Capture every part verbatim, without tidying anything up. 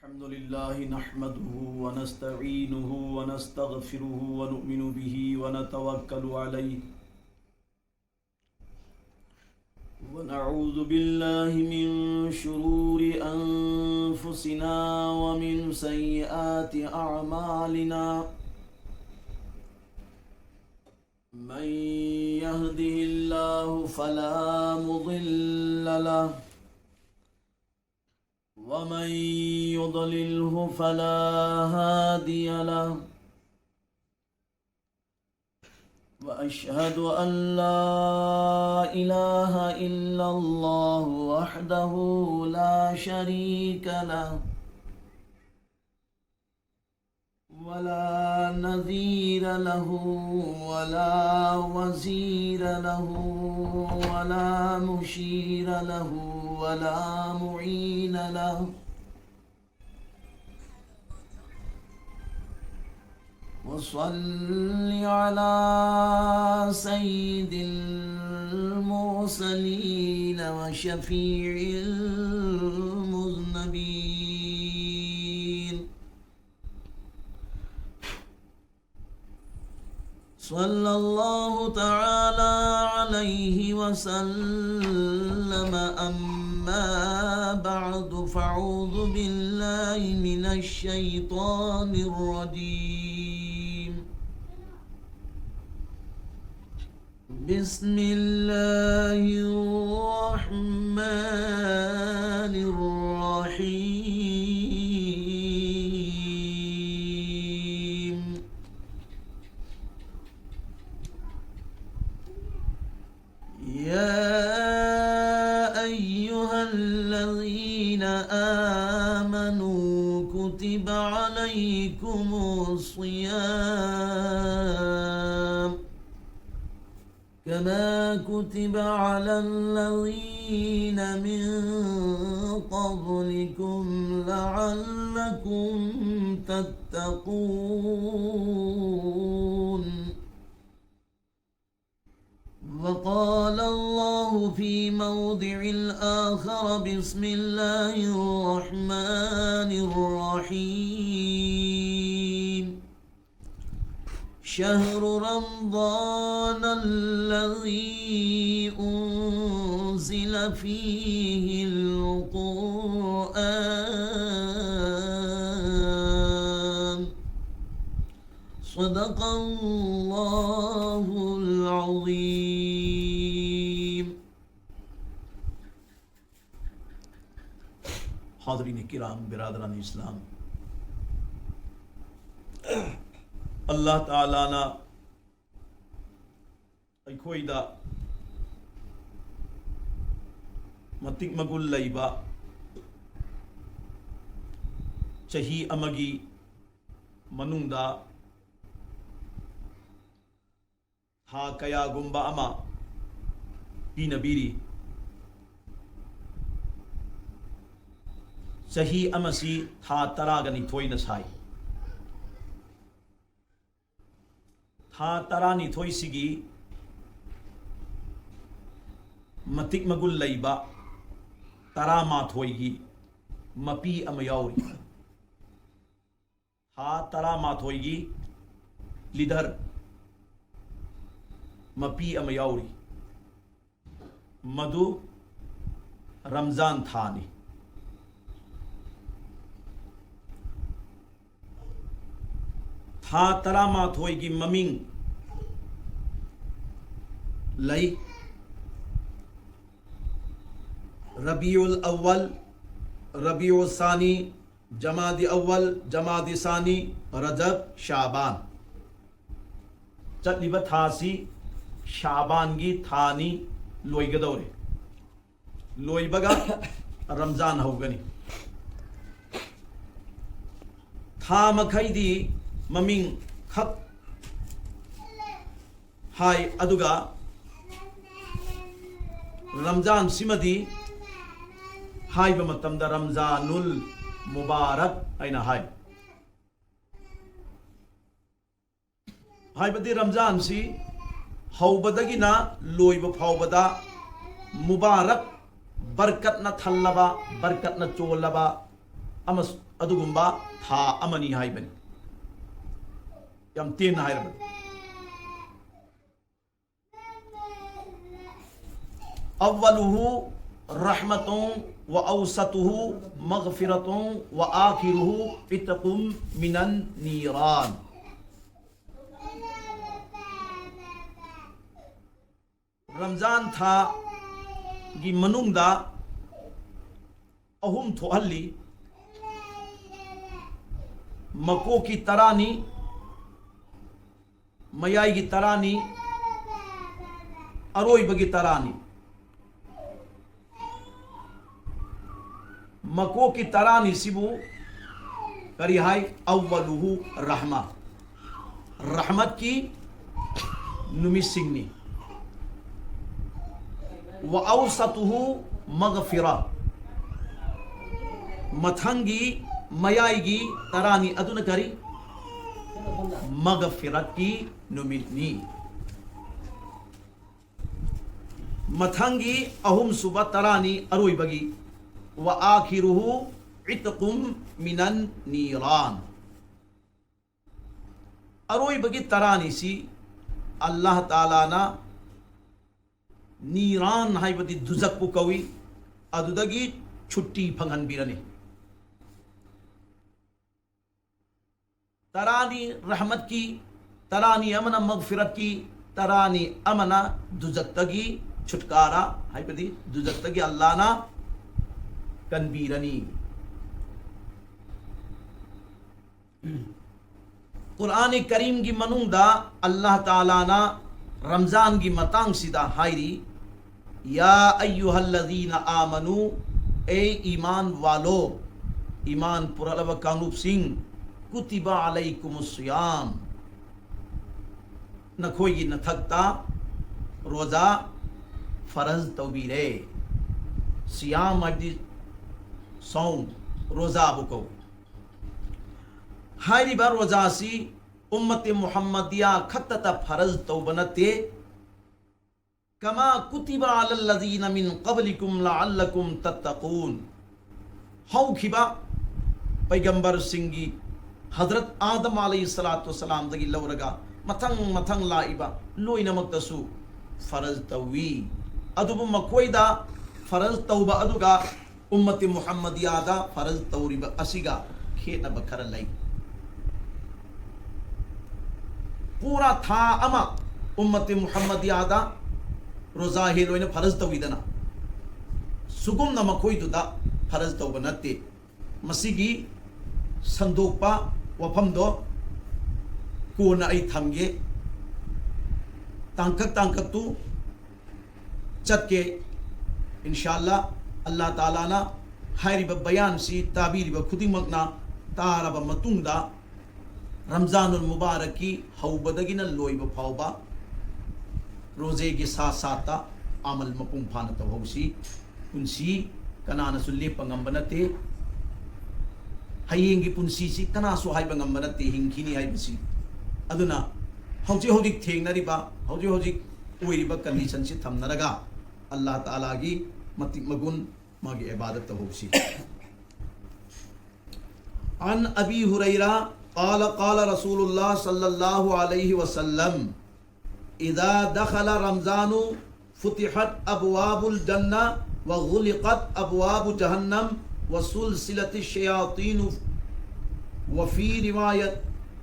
الحمد لله نحمده ونستعينه ونستغفره ونؤمن به ونتوكل عليه، ونعوذ بالله من شرور أنفسنا ومن سيئات أعمالنا. من يهده الله فلا مضل له، ومن يضلله فلا هادي له. وأشهد أن لا إله إلا الله وحده لا شريك له، ولا نظير له، ولا وزير له، ولا مشير له، ولا معين له. وصل على سيد المرسلين وشفيع المذنبين، صلى الله تعالى عليه وسلم. أما بعد، فأعوذ بالله من الشيطان الرجيم. بسم الله الرحمن الرحيم. يا أيها الذين آمنوا كتب عليكم الصيام كما كتب على الذين من قبلكم لعلكم تتقون. وقال الله في موضع آخر: بسم الله الرحمن الرحيم. شهر رمضان الذي أنزل فيه القرآن. صدق الله العظيم. حاضرین کرام، برادران اسلام، ꯑꯜꯂꯥꯍ ꯇꯥꯂꯥꯅ ꯑꯩꯈꯣꯏꯗ ꯃꯇꯤꯛ ꯃꯒꯨꯟ ꯂꯩꯕ ꯆꯍꯤ ꯑꯃꯒꯤ ꯃꯅꯨꯡꯗ ꯊꯥ ꯀꯌꯥꯒꯨꯝꯕ ꯑꯃ ꯄꯤꯅꯕꯤꯔꯤ꯫ ꯆꯍꯤ ꯑꯃꯁꯤ ꯊꯥ ꯇꯔꯥꯒ ꯅꯤꯊꯣꯏꯅ ꯁꯥꯏ꯫ ꯊꯥ ꯇꯔꯥꯅꯤꯊꯣꯏꯁꯤꯒꯤ ꯃꯇꯤꯛ ꯃꯒꯨꯟ ꯂꯩꯕ ꯇꯔꯥꯃꯥꯊꯣꯏꯒꯤ ꯃꯄꯤ ꯑꯃ ꯌꯥꯎꯔꯤ꯫ ꯊꯥ ꯇꯔꯥꯃꯥꯊꯣꯏꯒꯤ ꯂꯤꯗꯔ ꯃꯄꯤ ꯑꯃ ꯌꯥꯎꯔꯤ꯫ ꯃꯗꯨ ꯔꯝꯖꯥꯟ ꯊꯥꯅꯤ꯫ ꯊꯥ ꯇꯔꯥꯃꯥꯊꯣꯏꯒꯤ ꯃꯃꯤꯡ ꯂꯩ: ꯔꯕꯤꯎꯜ ꯑꯋꯜ, ꯔꯕꯤꯎꯜ ꯁꯥꯅꯤ, ꯖꯃꯥꯗꯤ ꯑꯋꯜ, ꯖꯃꯥꯗꯤ ꯁꯥꯅꯤ, ꯔꯖꯕ, ꯁꯥꯕꯥꯟ꯫ ꯆꯠꯂꯤꯕ ꯊꯥꯁꯤ ꯁꯥꯕꯥꯟꯒꯤ ꯊꯥꯅꯤ, ꯂꯣꯏꯒꯗꯧꯔꯦ꯫ ꯂꯣꯏꯕꯒ ꯔꯝꯖꯥꯟ ꯍꯧꯒꯅꯤ꯫ ꯊꯥ ꯃꯈꯩꯗꯤ ꯃꯃꯤꯡ ꯈꯛ ꯍꯥꯏ, ꯑꯗꯨꯒ ꯔꯝꯖꯥꯟꯁꯤꯃꯗꯤ ꯍꯥꯏꯕ ꯃꯇꯝꯗ ꯔꯝꯖꯥꯅꯨꯜ ꯃꯨꯕꯥꯔꯛ ꯍꯥꯏꯅ ꯍꯥꯏ꯫ ꯍꯥꯏꯕꯗꯤ ꯔꯝꯖꯥꯟꯁꯤ ꯍꯧꯕꯗꯒꯤꯅ ꯂꯣꯏꯕ ꯐꯥꯎꯕꯗ ꯃꯨꯕꯥꯔꯛ, ꯕꯔꯀꯠꯅ ꯊꯜꯂꯕ, ꯕꯔꯀꯠꯅ ꯆꯣꯜꯂꯕ ꯑꯃꯁ-, ꯑꯗꯨꯒꯨꯝꯕ ꯊꯥ ꯑꯃꯅꯤ ꯍꯥꯏꯕꯅꯤ꯫ ꯌꯥꯝ ꯇꯦꯟꯅ ꯍꯥꯏꯔꯕꯗ, أوله رحمة وأوسطه مغفرة وآخره عتق من النيران. ꯔꯝꯖꯥꯟ ꯊꯥꯒꯤ ꯃꯅꯨꯡꯗ ꯑꯍꯨꯝ ꯊꯣꯛꯍꯜꯂꯤ꯫ ꯃꯀꯣꯛꯀꯤ ꯇꯔꯥꯅꯤ, ꯃꯌꯥꯏꯒꯤ ꯇꯔꯥꯅꯤ, ꯑꯔꯣꯏꯕꯒꯤ ꯇꯔꯥꯅꯤ꯫ ꯃꯀꯣꯛꯀꯤ ꯇꯔꯥꯅꯤꯁꯤꯕꯨ ꯀꯔꯤ ꯍꯥꯏ? أوله رحمة, ꯔꯍꯃꯠꯀꯤ ꯅꯨꯃꯤꯠꯁꯤꯡꯅꯤ꯫ وأوسطه مغفرة, ꯃꯊꯪꯒꯤ ꯃꯌꯥꯏꯒꯤ ꯇꯔꯥꯅꯤ ꯑꯗꯨꯅ ꯀꯔꯤ? ꯃꯒꯐꯤꯔꯠꯀꯤ ꯅꯨꯃꯤꯠꯅꯤ꯫ ꯃꯊꯪꯒꯤ ꯑꯍꯨꯝꯁꯨꯕ ꯇꯔꯥꯅꯤ ꯑꯔꯣꯏꯕꯒꯤ, وآخره عتق من النيران. ꯑꯔꯣꯏꯕꯒꯤ ꯇꯔꯥꯅꯤꯁꯤ ꯑꯜꯂꯥꯍ ꯇꯥꯂꯥꯅ ꯅꯤꯔꯥꯟ ꯍꯥꯏꯕꯗꯤ ꯗꯨꯖꯛꯄꯨ ꯀꯧꯏ, ꯑꯗꯨꯗꯒꯤ ꯁꯨꯇꯤ ꯐꯪꯍꯟꯕꯤꯔꯅꯤ꯫ ꯇꯔꯥꯅꯤ ꯔꯍꯃꯠꯀꯤ, ꯇꯔꯥꯅꯤ ꯑꯃꯅ ꯃꯒꯐꯤꯔꯠꯀꯤ, ꯇꯔꯥꯅꯤ ꯑꯃꯅ ꯗꯨꯖꯛꯇꯒꯤ ꯁꯨꯠꯀꯥꯔꯥ, ꯍꯥꯏꯕꯗꯤ ꯗꯨꯖꯛꯇꯒꯤ ꯑꯜꯂꯥꯅ ꯀꯟꯕꯤꯔꯅꯤ꯫ ꯀꯨꯔꯥꯟ ꯀꯔꯤꯝꯒꯤ ꯃꯅꯨꯡꯗ ꯑꯜꯂꯥꯍ ꯇꯥꯂꯥꯅ ꯔꯝꯖꯥꯟꯒꯤ ꯃꯇꯥꯡꯁꯤꯗ ꯍꯥꯏꯔꯤ, يا أيها الذين آمنوا, ꯑꯦ ꯏꯃꯥꯟ ꯋꯥꯂꯣ, ꯏꯃꯥꯟ ꯄꯨꯔꯛꯂꯕ ꯀꯥꯡꯂꯨꯞꯁꯤꯡ, كتب عليكم الصيام, ꯅꯈꯣꯏꯒꯤ ꯅꯊꯛꯇ ꯔꯣꯖꯥ ꯐꯔꯖ ꯇꯧꯕꯤꯔꯦ꯫ ꯁꯤꯌꯥꯝ ꯍꯥꯏꯕꯗꯤ ꯁꯣꯝ, ꯔꯣꯖꯥꯕꯨ ꯀꯧꯏ꯫ ꯍꯥꯏꯔꯤꯕ ꯔꯣꯖꯥꯁꯤ ꯎꯝꯃꯠꯇꯦ ꯃꯨꯍꯝꯃꯗꯤꯌꯥ ꯈꯛꯇꯗ ꯐꯔꯖ ꯇꯧꯕ ꯅꯠꯇꯦ, كما كتب على الذين من قبلكم لعلكم تتقون. ꯍꯧꯈꯤꯕ ꯄꯩꯒꯝꯕꯔꯁꯤꯡꯒꯤ, ꯍꯖꯔꯠ ꯑꯥꯗꯝ ꯑꯂꯩꯍꯤ ꯁꯂꯥꯇꯨ ꯋꯁꯁꯂꯥꯝꯗꯒꯤ ꯂꯧꯔꯒ ꯃꯊꯪ ꯃꯊꯪ ꯂꯥꯛꯏꯕ ꯂꯣꯏꯅꯃꯛꯇꯁꯨ ꯐꯔꯖ ꯇꯧꯏ꯫ ꯑꯗꯨꯕꯨ ꯃꯈꯣꯏꯗ ꯐꯔꯖ ꯇꯧꯕ ꯑꯗꯨꯒ ꯎꯝꯃꯇꯤ ꯃꯨꯍꯝꯃꯗꯤꯌꯥꯗ ꯐꯔꯖ ꯇꯧꯔꯤꯕ ꯑꯁꯤꯒ ꯈꯦꯠꯅꯕ ꯈꯔ ꯂꯩ꯫ ꯄꯨꯔꯥ ꯊꯥ ꯑꯃ ꯎꯝꯃꯇꯤ ꯃꯨꯍꯝꯃꯗꯤꯌꯥꯗ ꯔꯣꯖꯥ ꯍꯦ ꯂꯣꯏꯅ ꯐꯔꯖ ꯇꯧꯏꯗꯅ, ꯁꯨꯒꯨꯝꯅ ꯃꯈꯣꯏꯗꯨꯗ ꯐꯔꯖ ꯇꯧꯕ ꯅꯠꯇꯦ꯫ ꯃꯁꯤꯒꯤ ꯁꯟꯗꯣꯛꯄ ꯋꯥꯐꯝꯗꯣ ꯀꯣꯟꯅ ꯑꯩ ꯊꯝꯒꯦ꯫ ꯇꯥꯡꯀꯛ ꯇꯥꯡꯀꯛꯇꯨ ꯆꯠꯀꯦ꯫ ꯏꯟꯁꯥ ꯑꯜꯂꯥ, ꯑꯜꯂꯥ ꯇꯥꯂꯥꯅ ꯍꯥꯏꯔꯤꯕ ꯕꯌꯥꯟꯁꯤ ꯇꯥꯕꯤꯔꯤꯕ ꯈꯨꯗꯤꯡꯃꯛꯅ ꯇꯥꯔꯕ ꯃꯇꯨꯡꯗ, ꯔꯝꯖꯥꯅꯨꯜ ꯃꯨꯕꯥꯔꯛꯀꯤ ꯍꯧꯕꯗꯒꯤꯅ ꯂꯣꯏꯕ ꯐꯥꯎꯕ ꯔꯣꯖꯦꯒꯤ ꯁꯥ ꯁꯥꯠꯇ ꯑꯃꯜ ꯃꯄꯨꯡ ꯐꯥꯅ ꯇꯧꯍꯧꯁꯤ꯫ ꯄꯨꯟꯁꯤ ꯀꯅꯥꯅꯁꯨ ꯂꯦꯞꯄ ꯉꯝꯕ ꯅꯠꯇꯦ꯫ ꯍꯌꯦꯡꯒꯤ ꯄꯨꯟꯁꯤꯁꯤ ꯀꯅꯥꯁꯨ ꯍꯥꯏꯕ ꯉꯝꯕ ꯅꯠꯇꯦ, ꯍꯤꯡꯈꯤꯅꯤ ꯍꯥꯏꯕꯁꯤ꯫ ꯑꯗꯨꯅ ꯍꯧꯖꯤꯛ ꯍꯧꯖꯤꯛ ꯊꯦꯡꯅꯔꯤꯕ, ꯍꯧꯖꯤꯛ ꯍꯧꯖꯤꯛ ꯑꯣꯏꯔꯤꯕ ꯀꯟꯗꯤꯁꯟꯁꯤ ꯊꯝꯅꯔꯒ ꯑꯜꯂꯥ ꯇꯥꯂꯥꯒꯤ ꯃꯇꯤꯛ ꯃꯒꯨꯟ, ꯃꯥꯒꯤ ꯏꯕꯥꯗꯠ ꯇꯧꯍꯧꯁꯤ꯫ عن أبي هريرة قال قال رسول الله صلى الله عليه وسلم: إذا دخل رمضان فتحت أبواب الجنة وغلقت أبواب جهنم وسلسلت الشياطين، وفي رواية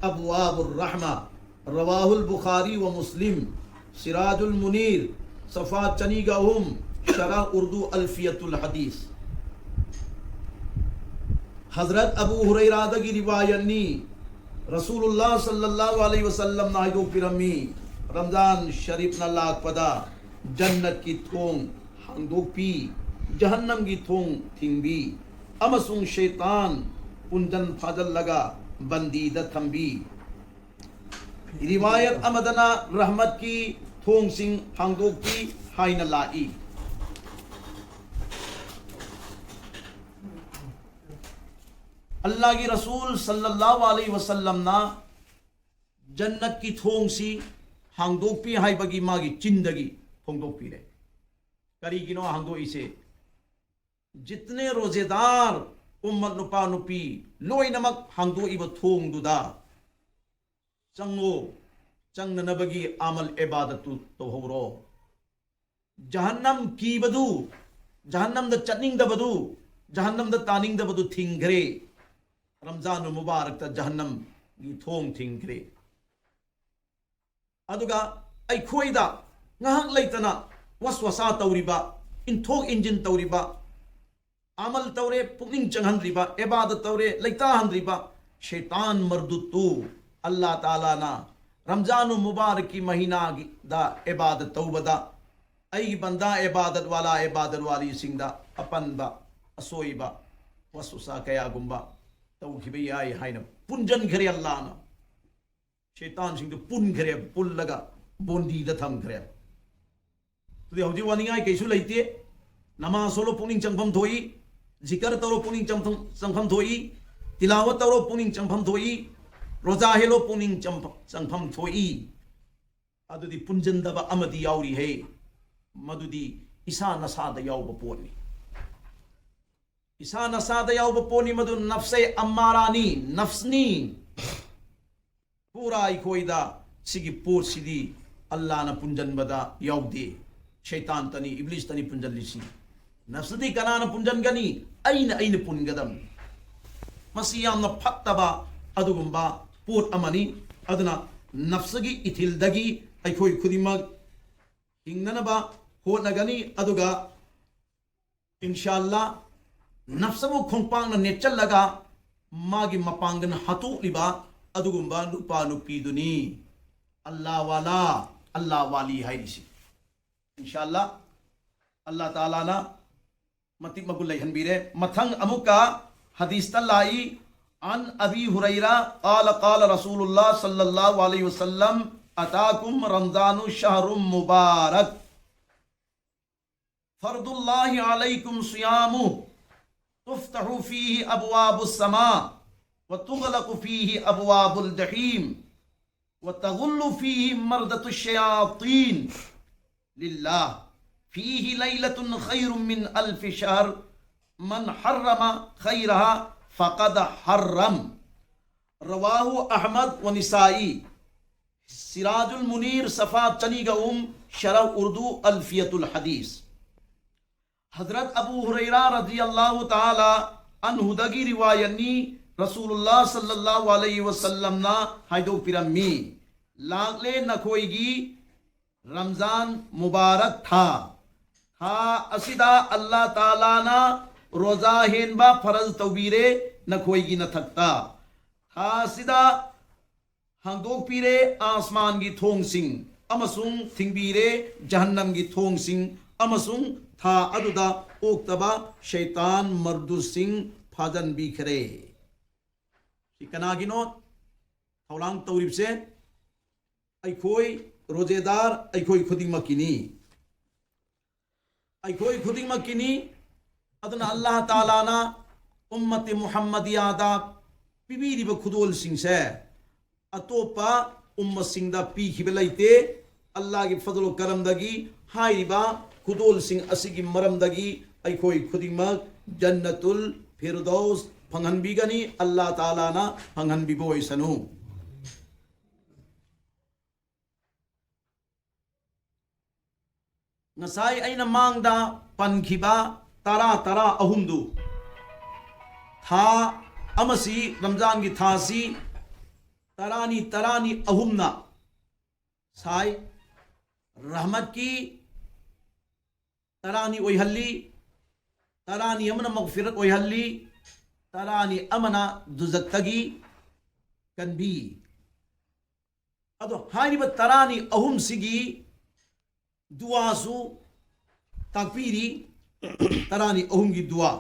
أبواب الرحمة. رواه البخاري ومسلم. سراج المنير، صفحة ꯆꯅꯤꯒ ꯑꯍꯨꯝ, شرح أردو ألفية الحديث. ꯍꯖꯔꯠ ꯑꯕꯨ ꯍꯨꯔꯩꯔꯥꯗꯒꯤ ꯔꯤꯋꯥꯌꯠꯅꯤ꯫ ꯔꯁꯨꯂꯨꯜꯂꯥꯍ ꯁꯜꯂꯜꯂꯥꯍꯨ ꯑꯂꯩꯍꯤ ꯋꯁꯜꯂꯝꯅ ꯍꯥꯏꯗꯣꯛꯄꯤꯔꯝꯃꯤ, ꯔꯝꯖꯥꯟ ꯁꯔꯤꯐꯅ ꯂꯥꯛꯄꯗ ꯖꯟꯅꯠꯀꯤ ꯊꯣꯡ ꯍꯥꯡꯗꯣꯛꯄꯤ, ꯖꯍꯟꯅꯝꯒꯤ ꯊꯣꯡ ꯊꯤꯡꯕꯤ ꯑꯃꯁꯨꯡ ꯁꯩꯇꯥꯟ ꯄꯨꯟꯖꯟ ꯐꯥꯖꯜꯂꯒ ꯕꯟꯗꯤꯗ ꯊꯝꯕꯤ꯫ ꯔꯤꯋꯥꯌꯠ ꯑꯃꯗꯅ ꯔꯍꯃꯠꯀꯤ ꯊꯣꯡꯁꯤꯡ ꯍꯥꯡꯗꯣꯛꯄꯤ ꯍꯥꯏꯅ ꯂꯥꯛꯏ꯫ ꯑꯜꯂꯥꯍꯒꯤ ꯔꯁꯨꯜ ꯁꯜꯂꯜꯂꯥꯍꯨ ꯑꯂꯩꯍꯤ ꯋꯁꯜꯂꯝꯅ ꯖꯟꯅꯠꯀꯤ ꯊꯣꯡꯁꯤ ꯍꯥꯡꯗꯣꯛꯄꯤ ꯍꯥꯏꯕꯒꯤ ꯃꯥꯒꯤ ꯆꯤꯟꯗꯒꯤ ꯍꯥꯡꯗꯣꯛꯄꯤꯔꯦ꯫ ꯀꯔꯤꯒꯤꯅꯣ ꯍꯥꯡꯗꯣꯛꯏꯁꯦ? ꯖꯤꯠꯅꯦ ꯔꯣꯖꯦꯗꯥꯔ, ꯎꯝꯃꯠ ꯅꯨꯄꯥ ꯅꯨꯄꯤ ꯂꯣꯏꯅꯃꯛ ꯍꯥꯡꯗꯣꯛꯏꯕ ꯊꯣꯡꯗꯨꯗ ꯆꯪꯉꯣ, ꯆꯪꯅꯅꯕꯒꯤ ꯑꯃꯜ ꯏꯕꯥꯗꯠꯇꯨ ꯇꯧꯍꯧꯔꯣ꯫ ꯖꯍꯟꯅꯝ ꯀꯤꯕꯗꯨ, ꯖꯍꯟꯅꯝꯗ ꯆꯠꯅꯤꯡꯗꯕꯗꯨ, ꯖꯍꯟꯅꯝꯗ ꯇꯥꯅꯤꯡꯗꯕꯗꯨ ꯊꯤꯡꯈ꯭ꯔꯦ꯫ ꯔꯝꯖꯥꯟ ꯃꯨꯕꯥꯔꯛꯇ ꯖꯍꯟꯅꯝꯒꯤ ꯊꯣꯡ ꯊꯤꯡꯈ꯭ꯔꯦ꯫ ꯑꯗꯨꯒ ꯑꯩꯈꯣꯏꯗ ꯉꯥꯏꯍꯥꯛ ꯂꯩꯇꯅ ꯋꯁꯋꯁꯥ ꯇꯧꯔꯤꯕ, ꯏꯟꯊꯣꯛ ꯏꯟꯖꯤꯟ ꯇꯧꯔꯤꯕ, ꯑꯃꯜ ꯇꯧꯔꯦ, ꯄꯨꯛꯅꯤꯡ ꯆꯪꯍꯟꯗ꯭ꯔꯤꯕ, ꯏꯕꯥꯗꯠ ꯇꯧꯔꯦ, ꯂꯩꯇꯥꯍꯟꯗ꯭ꯔꯤꯕ ꯁꯩꯇꯥꯟ ꯃꯔꯗꯨꯠꯇꯨ ꯑꯜꯂꯥ ꯇꯥꯂꯥꯅ ꯔꯝꯖꯥꯟ ꯃꯨꯕꯥꯔꯛꯀꯤ ꯃꯍꯤꯅꯥꯒꯤꯗ ꯏꯕꯥꯗꯠ ꯇꯧꯕꯗ ꯑꯩꯒꯤ ꯕꯟꯗꯥ ꯏꯕꯥꯗꯠ ꯋꯥꯂꯥ ꯏꯕꯥꯗꯠ ꯋꯥꯂꯤꯁꯤꯡꯗ ꯑꯄꯟꯕ, ꯑꯁꯣꯏꯕ, ꯋꯁꯋꯁꯥ ꯀꯌꯥꯒꯨꯝꯕ ꯇꯧꯈꯤꯕ ꯌꯥꯏ ꯍꯥꯏꯅ ꯄꯨꯟꯖꯟꯈ꯭ꯔꯦ ꯑꯜꯂꯥꯅ꯫ ꯁꯩꯇꯥꯟꯁꯤꯡꯗꯨ ꯄꯨꯟꯈ꯭ꯔꯦ, ꯄꯨꯜꯂꯒ ꯕꯣꯟꯗꯤꯗ ꯊꯝꯈ꯭ꯔꯦ꯫ ꯑꯗꯨꯗꯤ ꯍꯧꯖꯤꯛ ꯋꯥꯅꯤꯡꯉꯥꯏ ꯀꯩꯁꯨ ꯂꯩꯇꯦ꯫ ꯅꯃꯥꯖ ꯁꯣꯜꯂꯣ, ꯄꯨꯛꯅꯤꯡ ꯆꯪꯐꯝ ꯊꯣꯛꯏ꯫ ꯖꯤꯀꯔ ꯇꯧꯔꯣ, ꯄꯨꯛꯅꯤꯡ ꯆꯪꯐꯝ, ꯆꯪꯐꯝ ꯊꯣꯛꯏ꯫ ꯇꯤꯂꯥꯋꯠ ꯇꯧꯔꯣ, ꯄꯨꯛꯅꯤꯡ ꯆꯪꯐꯝ ꯊꯣꯛꯏ꯫ ꯔꯣꯖꯥ ꯍꯦꯜꯂꯣ, ꯄꯨꯛꯅꯤꯡ ꯆꯪꯐ-, ꯆꯪꯐꯝ ꯊꯣꯛꯏ꯫ ꯑꯗꯨꯗꯤ ꯄꯨꯟꯖꯟꯗꯕ ꯑꯃꯗꯤ ꯌꯥꯎꯔꯤꯍꯦ꯫ ꯃꯗꯨꯗꯤ ꯏꯁꯥ ꯅꯁꯥꯗ ꯌꯥꯎꯕ ꯄꯣꯠꯅꯤ꯫ ꯏꯁꯥ ꯅꯁꯥꯗ ꯌꯥꯎꯕ ꯄꯣꯠꯅꯤ, ꯃꯗꯨ ꯅꯐꯁꯦ ꯑꯝꯃꯥꯔꯥꯅꯤ, ꯅꯐꯁꯅꯤ꯫ ꯄꯨꯔꯥ ꯑꯩꯈꯣꯏꯗ ꯁꯤꯒꯤ ꯄꯣꯠꯁꯤꯗꯤ ꯑꯜꯂꯥꯅ ꯄꯨꯟꯖꯟꯕꯗ ꯌꯥꯎꯗꯦ꯫ ꯁꯩꯇꯥꯟꯇꯅꯤ, ꯏꯕ꯭ꯂꯤꯁꯇꯅꯤ ꯄꯨꯟꯖꯜꯂꯤꯁꯤ꯫ ꯅꯐꯁꯗꯤ ꯀꯅꯥꯅ ꯄꯨꯟꯖꯟꯒꯅꯤ? ꯑꯩꯅ, ꯑꯩꯅ ꯄꯨꯟꯒꯗꯕꯅꯤ꯫ ꯃꯁꯤ ꯌꯥꯝꯅ ꯐꯠꯇꯕ ꯑꯗꯨꯒꯨꯝꯕ ꯄꯣꯠ ꯑꯃꯅꯤ꯫ ꯑꯗꯨꯅ ꯅꯐꯁꯒꯤ ꯏꯊꯤꯜꯗꯒꯤ ꯑꯩꯈꯣꯏ ꯈꯨꯗꯤꯡꯃꯛ ꯍꯤꯡꯅꯅꯕ ꯍꯣꯠꯅꯒꯅꯤ꯫ ꯑꯗꯨꯒ ꯏꯟꯁꯥ ꯑꯜꯂꯥ, ꯅꯐꯁꯕꯨ ꯈꯣꯡꯄꯥꯛꯅ ꯅꯦꯠꯆꯜꯂꯒ ꯃꯥꯒꯤ ꯃꯄꯥꯡꯒꯜ ꯍꯥꯠꯇꯣꯛꯂꯤꯕ ꯑꯗꯨꯒꯨꯝꯕ ꯅꯨꯄꯥ ꯅꯨꯄꯤꯗꯨꯅꯤ ꯑꯜꯂꯥ ꯋꯥꯂꯥ, ꯑꯜꯂꯥ ꯋꯥꯂꯤ ꯍꯥꯏꯔꯤꯁꯤ꯫ ꯏꯟꯁꯥ ꯑꯜꯂꯥ, ꯑꯜꯂꯥ ꯇꯥꯂꯥꯅ ꯃꯇꯤꯛ ꯃꯒꯨꯟ ꯂꯩꯍꯟꯕꯤꯔꯦ꯫ ꯃꯊꯪ ꯑꯃꯨꯛꯀ ꯍꯗꯤꯁꯇ ꯂꯥꯛꯏ, عن أبي هريرة قال قال رسول الله صلى الله عليه وسلم: أتاكم رمضان شهر مبارك، فرض الله عليكم صيامه، تفتح فيه أبواب السماء، وتغلق فيه أبواب الجحيم، وتغل فيه مردة الشياطين، لله، فيه ليلة خير من ألف شهر، من حرم خيرها فقد حرم. رواه أحمد والنسائي. ꯁꯤꯔꯥꯖꯨꯜ ꯃꯨꯅꯤꯔ, ꯁꯐꯥ ꯆꯅꯤꯒ ꯑꯍꯨꯝ, ꯁꯔꯍ ꯎꯔꯗꯨ, ꯑꯜꯐꯤꯌꯥꯇꯨꯜ ꯍꯗꯤꯁ꯫ ꯍꯖꯔꯠ ꯑꯕꯨ ꯍꯨꯔꯩꯔꯥ ꯔꯗꯤꯌꯜꯂꯥꯍꯨ ꯇꯥꯂꯥ ꯑꯟꯍꯨꯗꯒꯤ ꯔꯤꯋꯥꯌꯠꯅꯤ, ꯔꯁꯨꯂꯨꯜꯂꯥꯍ ꯁꯜꯂꯜꯂꯥꯍꯨ ꯑꯂꯩꯍꯤ ꯋꯁꯜꯂꯝꯅ ꯍꯥꯏꯗꯣꯛꯄꯤꯔꯝꯃꯤ, ꯂꯥꯛꯂꯦ ꯅꯈꯣꯏꯒꯤ ꯔꯝꯖꯥꯟ ꯃꯨꯕꯥꯔꯛ ꯊꯥ꯫ ꯊꯥ ꯑꯁꯤꯗ ꯑꯜꯂꯥꯍ ꯇꯥꯂꯥꯅ ꯔꯣꯖꯥ ꯍꯦꯟꯕ ꯐꯔꯖ ꯇꯧꯕꯤꯔꯦ ꯅꯈꯣꯏꯒꯤ ꯅꯊꯛꯇ꯫ ꯊꯥ ꯑꯁꯤꯗ ꯍꯥꯡꯗꯣꯛꯄꯤꯔꯦ ꯑꯥꯁꯃꯥꯟꯒꯤ ꯊꯣꯡꯁꯤꯡ ꯑꯃꯁꯨꯡ ꯊꯤꯡꯕꯤꯔꯦ ꯖꯍꯟꯅꯝꯒꯤ ꯊꯣꯡꯁꯤꯡ, ꯑꯃꯁꯨꯡ ꯊꯥ ꯑꯗꯨꯗ ꯑꯣꯛꯇꯕ ꯁꯩꯇꯥꯟ ꯃꯔꯗꯨꯁꯤꯡ ꯐꯥꯖꯟꯕꯤꯈ꯭ꯔꯦ꯫ ꯁꯤ ꯀꯅꯥꯒꯤꯅꯣ ꯊꯧꯔꯥꯡ ꯇꯧꯔꯤꯕꯁꯦ? ꯑꯩꯈꯣꯏ ꯔꯣꯖꯦꯗꯥꯔ, ꯑꯩꯈꯣꯏ ꯈꯨꯗꯤꯡꯃꯛꯀꯤꯅꯤ꯫ ꯑꯩꯈꯣꯏ ꯈꯨꯗꯤꯡꯃꯛꯀꯤꯅꯤ꯫ ꯑꯗꯨꯅ ꯑꯜꯂꯥꯍ ꯇꯥꯂꯥꯅ ꯎꯝꯃꯇꯤ ꯃꯨꯍꯝꯃꯗꯤꯌꯥꯗ ꯄꯤꯕꯤꯔꯤꯕ ꯈꯨꯗꯣꯜꯁꯤꯡꯁꯦ ꯑꯇꯣꯞꯄ ꯎꯝꯃꯁꯤꯡꯗ ꯄꯤꯈꯤꯕ ꯂꯩꯇꯦ꯫ ꯑꯜꯂꯥꯍꯒꯤ ꯐꯖꯜ ꯀꯔꯝꯗꯒꯤ ꯍꯥꯏꯔꯤꯕ ꯈꯨꯗꯣꯜꯁꯤꯡ ꯑꯁꯤꯒꯤ ꯃꯔꯝꯗꯒꯤ ꯑꯩꯈꯣꯏ ꯈꯨꯗꯤꯡꯃꯛ ꯖꯟꯅꯇꯨꯜ ꯐꯤꯔꯗꯧꯁ ꯐꯪꯍꯟꯕꯤꯒꯅꯤ꯫ ꯑꯜꯂꯥꯍ ꯇꯥꯂꯥꯅ ꯐꯪꯍꯟꯕꯤꯕ ꯑꯣꯏꯁꯅꯨ꯫ ꯉꯁꯥꯏ ꯑꯩꯅ ꯃꯥꯡꯗ ꯄꯟꯈꯤꯕ ꯇꯔꯥ, ꯇꯔꯥ ꯑꯍꯨꯝꯗꯨ, ꯊꯥ ꯑꯃꯁꯤ, ꯔꯝꯖꯥꯟꯒꯤ ꯊꯥꯁꯤ ꯇꯔꯥꯅꯤ, ꯇꯔꯥꯅꯤ ꯑꯍꯨꯝꯅ ꯁꯥꯏ꯫ ꯔꯍꯃꯠꯀꯤ ꯇꯔꯥꯅꯤ ꯑꯣꯏꯍꯜꯂꯤ, ꯇꯔꯥꯅꯤ ꯑꯃꯅ ꯃꯒꯐꯤꯔꯠ ꯑꯣꯏꯍꯜꯂꯤ, ꯇꯔꯥꯅꯤ ꯑꯃꯅ ꯗꯨꯖꯛꯇꯒꯤ ꯀꯟꯕꯤ꯫ ꯑꯗꯣ ꯍꯥꯏꯔꯤꯕ ꯇꯔꯥꯅꯤ ꯑꯍꯨꯝꯁꯤꯒꯤ ꯗꯨꯋꯥꯁꯨ ꯇꯥꯛꯄꯤꯔꯤ꯫ ꯇꯔꯥꯅꯤ ꯑꯍꯨꯝꯒꯤ ꯗꯨꯋꯥ꯫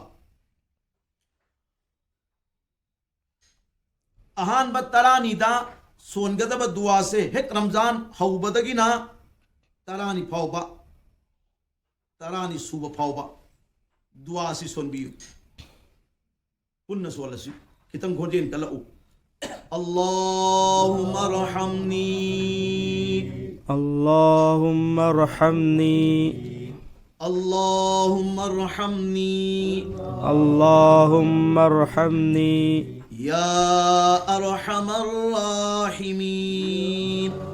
ꯑꯍꯥꯟꯕ ꯇꯔꯥꯅꯤꯗ ꯁꯣꯟꯒꯗꯕ ꯗꯨꯋꯥꯁꯦ ꯍꯦꯛ ꯔꯝꯖꯥꯟ ꯍꯧꯕꯗꯒꯤꯅ ꯇꯔꯥꯅꯤ ꯐꯥꯎꯕ, ꯇꯔꯥꯅꯤ ꯁꯨꯕ ꯐꯥꯎꯕ ꯗꯨꯋꯥꯁꯤ ꯁꯣꯟꯕꯤꯌꯨ꯫ ꯄꯨꯟꯅ ꯁꯣꯜꯂꯁꯤ꯫ ꯈꯤꯇꯪ ꯈꯣꯟꯖꯦꯜ ꯀꯜꯂꯛꯎ꯫ اللهم ارحمني. اللهم ارحمني. اللهم ارحمني. اللهم ارحمني. يا أرحم الراحمين.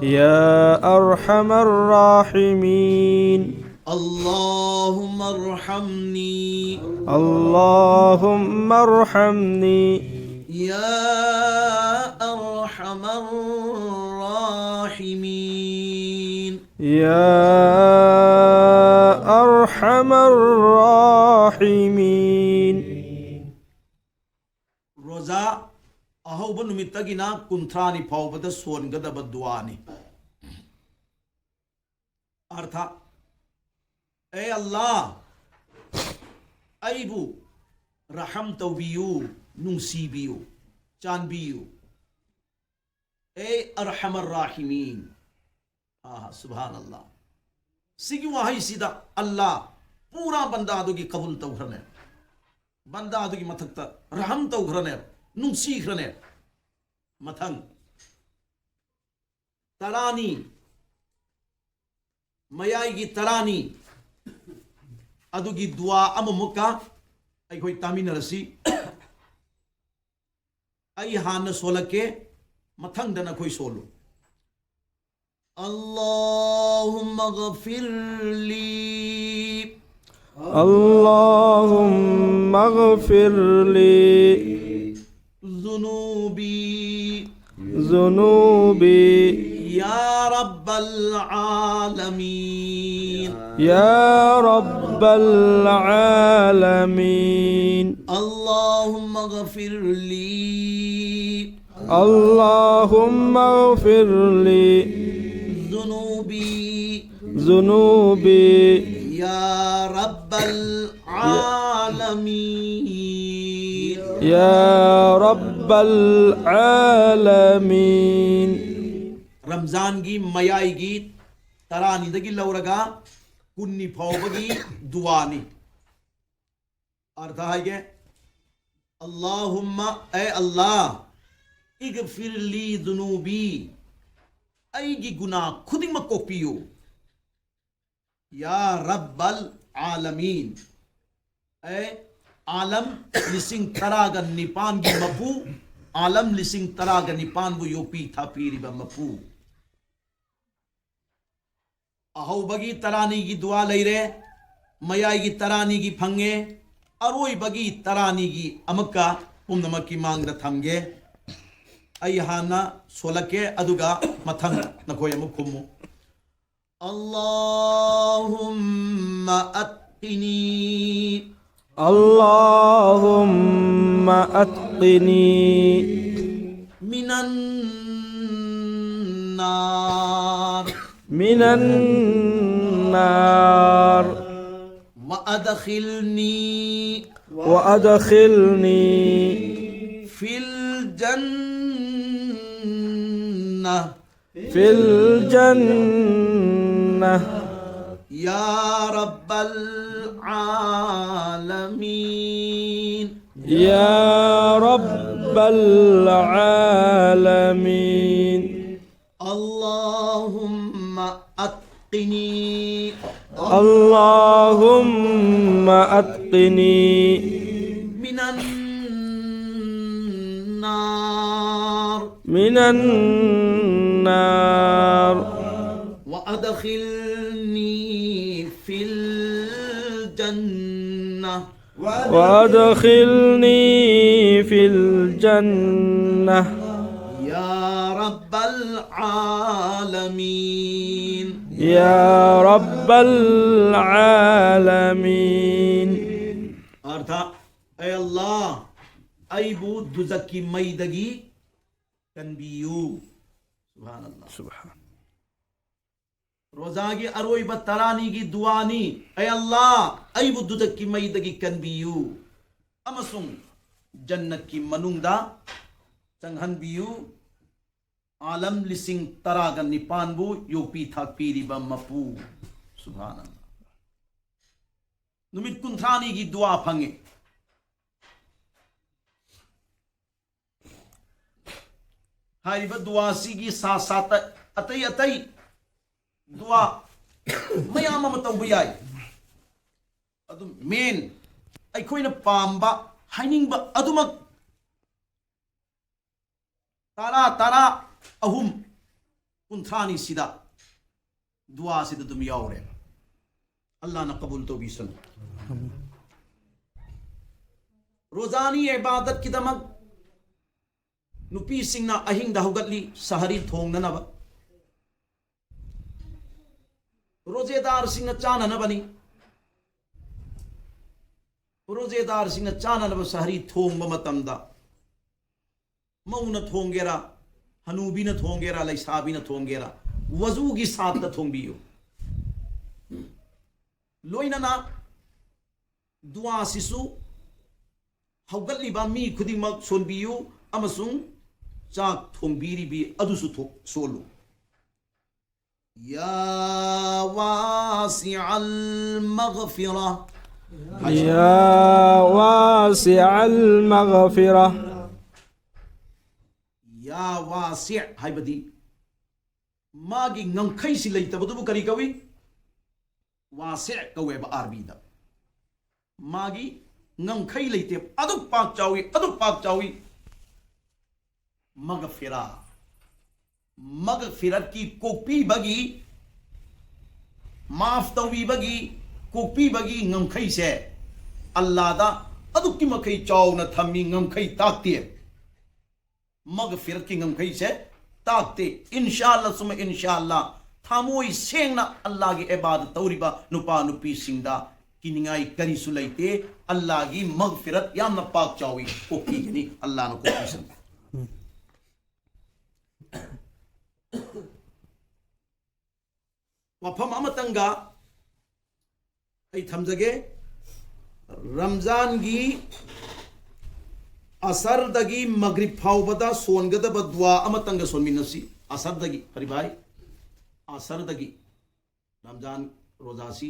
يا أرحم الراحمين. اللهم ارحمني. اللهم ارحمني. يا أرحم الراحمين. يا أرحم الراحمين. ꯔꯣꯖꯥ ꯑꯍꯧꯕ ꯅꯨꯃꯤꯠꯇꯒꯤꯅ ꯀꯨꯟꯊ꯭ꯔꯥꯅꯤ ꯐꯥꯎꯕꯗ ꯁꯣꯟꯒꯗꯕ ꯗꯨꯋꯥꯅꯤ꯫ ꯑꯔꯊ, ꯑꯦ ꯑꯜꯂꯥ, ꯑꯩꯕꯨ ꯔꯍꯝ ꯇꯧꯕꯤꯌꯨ, ꯅꯨꯡꯁꯤꯕꯤꯌꯨ, ꯆꯥꯟꯕꯤꯌꯨ꯫ ꯑꯦ ꯑꯔꯍꯃꯔ ꯔꯥꯍꯤꯃꯤꯟ꯫ ꯑꯥ, ꯁꯨꯕꯍꯥꯅꯜꯂꯥ꯫ ꯁꯤꯒꯤ ꯋꯥꯍꯩꯁꯤꯗ ꯑꯜꯂꯥ ꯄꯨꯔꯥ ꯕꯟꯗꯥꯗꯨꯒꯤ ꯀꯕꯨꯜ ꯇꯧꯈ꯭ꯔꯅꯦ꯫ ꯕꯟꯗꯥꯗꯨꯒꯤ ꯃꯊꯛꯇ ꯔꯍꯝ ꯇꯧꯈ꯭ꯔꯅꯦ, ꯅꯨꯡꯁꯤꯈ꯭ꯔꯅꯦ꯫ ꯃꯊꯪ ꯇꯔꯥꯅꯤ, ꯃꯌꯥꯏꯒꯤ ꯇꯔꯥꯅꯤ, ꯑꯗꯨꯒꯤ ꯗꯨꯋꯥ ꯑꯃꯃꯨꯛꯀ ꯑꯩꯈꯣꯏ ꯇꯥꯃꯤꯟꯅꯔꯁꯤ꯫ ꯑꯩ ꯍꯥꯟꯅ ꯁꯣꯜꯂꯛꯀꯦ, ꯃꯊꯪꯗ ꯅꯈꯣꯏ ꯁꯣꯜꯂꯨ꯫ اللهم اغفر لي. اللهم اغفر لي. ذنوبي. ذنوبي. يا رب العالمين. يا رب العالمين. اللهم اغفر لي. اللهم اغفر لي. ذنوبي. ذنوبي. يا رب العالمين. يا رب العالمين. ꯔꯝꯖꯥꯟꯒꯤ ꯃꯌꯥꯏꯒꯤ ꯇꯔꯥꯅꯤꯗꯒꯤ ꯂꯧꯔꯒ ꯀꯨꯟꯅꯤ ꯐꯥꯎꯕꯒꯤ ꯗꯨꯋꯥꯅꯤ꯫ ꯑꯔꯊ ꯍꯥꯏꯒꯦ꯫ اللهم, ꯑꯦ ꯑꯜꯂꯥ, اغفر لي ذنوبي. ꯑꯩꯒꯤ ꯒꯨꯅꯥ ꯈꯨꯗꯤꯡꯃꯛ ꯀꯣꯛꯄꯤꯌꯨ꯫ ꯌꯥ ꯔꯕꯜ ꯑꯥꯂꯃꯤꯟ꯫ ꯑꯦ ꯑꯥꯂꯝ ꯂꯤꯁꯤꯡ ꯇꯔꯥꯒ ꯅꯤꯄꯥꯟꯒꯤ ꯃꯄꯨ, ꯑꯥꯂꯝ ꯂꯤꯁꯤꯡ ꯇꯔꯥꯒ ꯅꯤꯄꯥꯟꯕꯨ ꯌꯣꯛꯄꯤ ꯊꯥꯛꯄꯤꯔꯤꯕ ꯃꯄꯨ꯫ ꯑꯍꯧꯕꯒꯤ ꯇꯔꯥꯅꯤꯒꯤ ꯗꯨꯋꯥ ꯂꯩꯔꯦ, ꯃꯌꯥꯏꯒꯤ ꯇꯔꯥꯅꯤꯒꯤ ꯐꯪꯉꯦ, ꯑꯔꯣꯏꯕꯒꯤ ꯇꯔꯥꯅꯤꯒꯤ ꯑꯃꯛꯀ ꯄꯨꯝꯅꯃꯛꯀꯤ ꯃꯥꯡꯗ ꯊꯝꯒꯦ꯫ ꯑꯩ ꯍꯥꯟꯅ ꯁꯣꯜꯂꯛꯀꯦ, ꯑꯗꯨꯒ ꯃꯊꯪ ꯅꯈꯣꯏ ꯑꯃꯨꯛ ꯈꯨꯝꯃꯨ꯫ اللهم أتقني اللهم أتقني من النار من النار وأدخلني وأدخلني في الجنة في الجنة يا رب العالمين يا رب العالمين اللهم أتقني اللهم أتقني من النار من النار وأدخلني في الجنة وأدخلني في الجنة يا رب العالمين يا رب العالمين. ꯑꯔꯊ, ꯑꯦ ꯑꯜꯂꯥꯍ, ꯑꯩꯕꯨ ꯗꯨꯖꯛꯀꯤ ꯃꯩꯗꯒꯤ ꯀꯟꯕꯤꯌꯨ꯫ ꯁꯨꯕꯍꯥꯅ ꯑꯜꯂꯥꯍ꯫ ꯁꯨꯕꯍꯥꯅ꯫ ꯔꯣꯖꯥꯒꯤ ꯑꯔꯣꯏꯕ ꯇꯔꯥꯅꯤꯒꯤ ꯗꯨꯋꯥꯅꯤ, ꯑꯦ ꯑꯜꯂꯥꯍ, ꯑꯩꯕꯨ ꯗꯨꯖꯛꯀꯤ ꯃꯩꯗꯒꯤ ꯀꯟꯕꯤꯌꯨ ꯑꯃꯁꯨꯡ ꯖꯟꯅꯠꯀꯤ ꯃꯅꯨꯡꯗ ꯆꯪꯍꯟꯕꯤꯌꯨ꯫ ꯑꯥꯂꯝ ꯂꯤꯁꯤꯡ ꯇꯔꯥꯒ ꯅꯤꯄꯥꯟꯕꯨ ꯌꯣꯛꯄꯤ ꯊꯥꯛꯄꯤꯔꯤꯕ ꯃꯄꯨ꯫ ꯁꯨꯕꯍꯥꯅ ꯑꯜꯂꯥꯍ꯫ ꯅꯨꯃꯤꯠ ꯀꯨꯟꯊ꯭ꯔꯥꯅꯤꯒꯤ ꯗꯨꯋꯥ ꯐꯪꯉꯤ꯫ ꯍꯥꯏꯔꯤꯕ ꯗꯨꯋꯥꯁꯤꯒꯤ ꯁꯥ ꯁꯥꯠꯇ ꯑꯇꯩ ꯑꯇꯩ ꯗꯨꯋꯥ ꯃꯌꯥꯝ ꯑꯃ ꯇꯧꯕ ꯌꯥꯏ꯫ ꯑꯗꯨ ꯃꯦꯟ ꯑꯩꯈꯣꯏꯅ ꯄꯥꯝꯕ, ꯍꯥꯏꯅꯤꯡꯕ ꯑꯗꯨꯃꯛ ꯇꯔꯥ, ꯇꯔꯥ ꯑꯍꯨꯝ, ꯀꯨꯟꯊ꯭ꯔꯥꯅꯤꯁꯤꯗ ꯗꯨꯋꯥꯁꯤꯗ ꯑꯗꯨꯝ ꯌꯥꯎꯔꯦ꯫ ꯑꯜꯂꯥꯍꯅ ꯀꯕꯨꯜ ꯇꯧꯕꯤꯁꯅꯨ꯫ ꯔꯣꯖꯥꯅꯤ ꯏꯕꯥꯗꯠꯀꯤꯗꯃꯛ ꯅꯨꯄꯤꯁꯤꯡꯅ ꯑꯍꯤꯡꯗ ꯍꯧꯒꯠꯂꯤ, ꯁꯍꯔꯤ ꯊꯣꯡꯅꯅꯕ꯫ ꯔꯣꯖꯦꯗꯥꯔꯁꯤꯡꯅ ꯆꯥꯅꯅꯕꯅꯤ꯫ ꯔꯣꯖꯦꯗꯥꯔꯁꯤꯡꯅ ꯆꯥꯅꯅꯕ ꯁꯍꯔꯤ ꯊꯣꯡꯕ ꯃꯇꯝꯗ, ꯃꯧꯅ ꯊꯣꯡꯒꯦꯔꯥ, ꯍꯅꯨꯕꯤꯅ ꯊꯣꯡꯒꯦꯔꯥ, ꯂꯩꯁꯥꯕꯤꯅ ꯊꯣꯡꯒꯦꯔꯥ, ꯋꯖꯨꯒꯤ ꯁꯥꯠꯇ ꯊꯣꯡꯕꯤꯌꯨ꯫ ꯂꯣꯏꯅꯅ ꯗꯨꯋꯥꯁꯤꯁꯨ ꯍꯧꯒꯠꯂꯤꯕ ꯃꯤ ꯈꯨꯗꯤꯡꯃꯛ ꯁꯣꯟꯕꯤꯌꯨ, ꯑꯃꯁꯨꯡ ꯆꯥꯛ ꯊꯣꯡꯕꯤꯔꯤꯕꯤ ꯑꯗꯨꯁꯨ ꯊꯣ-, ꯁꯣꯜꯂꯨ꯫ يا واسع المغفرة. يا واسع المغفرة. ꯌꯥ ꯋꯥꯁꯤꯑ ꯍꯥꯏꯕꯗꯤ ꯃꯥꯒꯤ ꯉꯝꯈꯩꯁꯤ ꯂꯩꯇꯕꯗꯨꯕꯨ ꯀꯔꯤ ꯀꯧꯏ? ꯋꯥꯁꯤꯑ ꯀꯧꯋꯦꯕ ꯑꯥꯔꯕꯤꯗ꯫ ꯃꯥꯒꯤ ꯉꯝꯈꯩ ꯂꯩꯇꯦ꯫ ꯑꯗꯨꯛ ꯄꯥꯛ ꯆꯥꯎꯏ, ꯑꯗꯨꯛ ꯄꯥꯛ ꯆꯥꯎꯏ꯫ ꯃꯒꯐꯤꯔꯥ, ꯃꯒꯐꯤꯔꯠꯀꯤ, ꯀꯣꯛꯄꯤꯕꯒꯤ, ꯃꯥꯐ ꯇꯧꯕꯤꯕꯒꯤ, ꯀꯣꯛꯄꯤꯕꯒꯤ ꯉꯝꯈꯩꯁꯦ ꯑꯜꯂꯥꯗ ꯑꯗꯨꯛꯀꯤ ꯃꯈꯩ ꯆꯥꯎꯅ ꯊꯝꯃꯤ꯫ ꯉꯝꯈꯩ ꯇꯥꯛꯇꯦ꯫ ꯃꯒꯐꯤꯔꯠꯀꯤ ꯉꯝꯈꯩꯁꯦ ꯇꯥꯛꯇꯦ꯫ ꯏꯟꯁꯥ ꯑꯜꯂꯥ ꯁꯨꯝꯃ ꯏꯟꯁꯥ ꯑꯜꯂꯥ, ꯊꯃꯣꯏ ꯁꯦꯡꯅ ꯑꯜꯂꯥꯒꯤ ꯏꯕꯥꯗꯠ ꯇꯧꯔꯤꯕ ꯅꯨꯄꯥ ꯅꯨꯄꯤꯁꯤꯡꯗ ꯀꯤꯅꯤꯡꯉꯥꯏ ꯀꯔꯤꯁꯨ ꯂꯩꯇꯦ꯫ ꯑꯜꯂꯥꯒꯤ ꯃꯒꯐꯤꯔꯠ ꯌꯥꯝꯅ ꯄꯥꯛ ꯆꯥꯎꯏ, ꯀꯣꯛꯄꯤꯒꯅꯤ꯫ ꯑꯜꯂꯥꯅ ꯀꯣꯛꯄꯤꯁꯅꯨ꯫ ꯋꯥꯐꯝ ꯑꯃꯇꯪꯒ ꯑꯩ ꯊꯝꯖꯒꯦ꯫ ꯔꯝꯖꯥꯟꯒꯤ ꯑꯁꯔꯗꯒꯤ ꯃꯒ꯭ꯔꯤꯕ ꯐꯥꯎꯕꯗ ꯁꯣꯟꯒꯗꯕ ꯗꯨꯋꯥ ꯑꯃꯇꯪꯒ ꯁꯣꯟꯃꯤꯟꯅꯁꯤ꯫ ꯑꯁꯔꯗꯒꯤ, ꯀꯔꯤ ꯚꯥꯏ? ꯑꯁꯔꯗꯒꯤ, ꯔꯝꯖꯥꯟ ꯔꯣꯖꯥꯁꯤ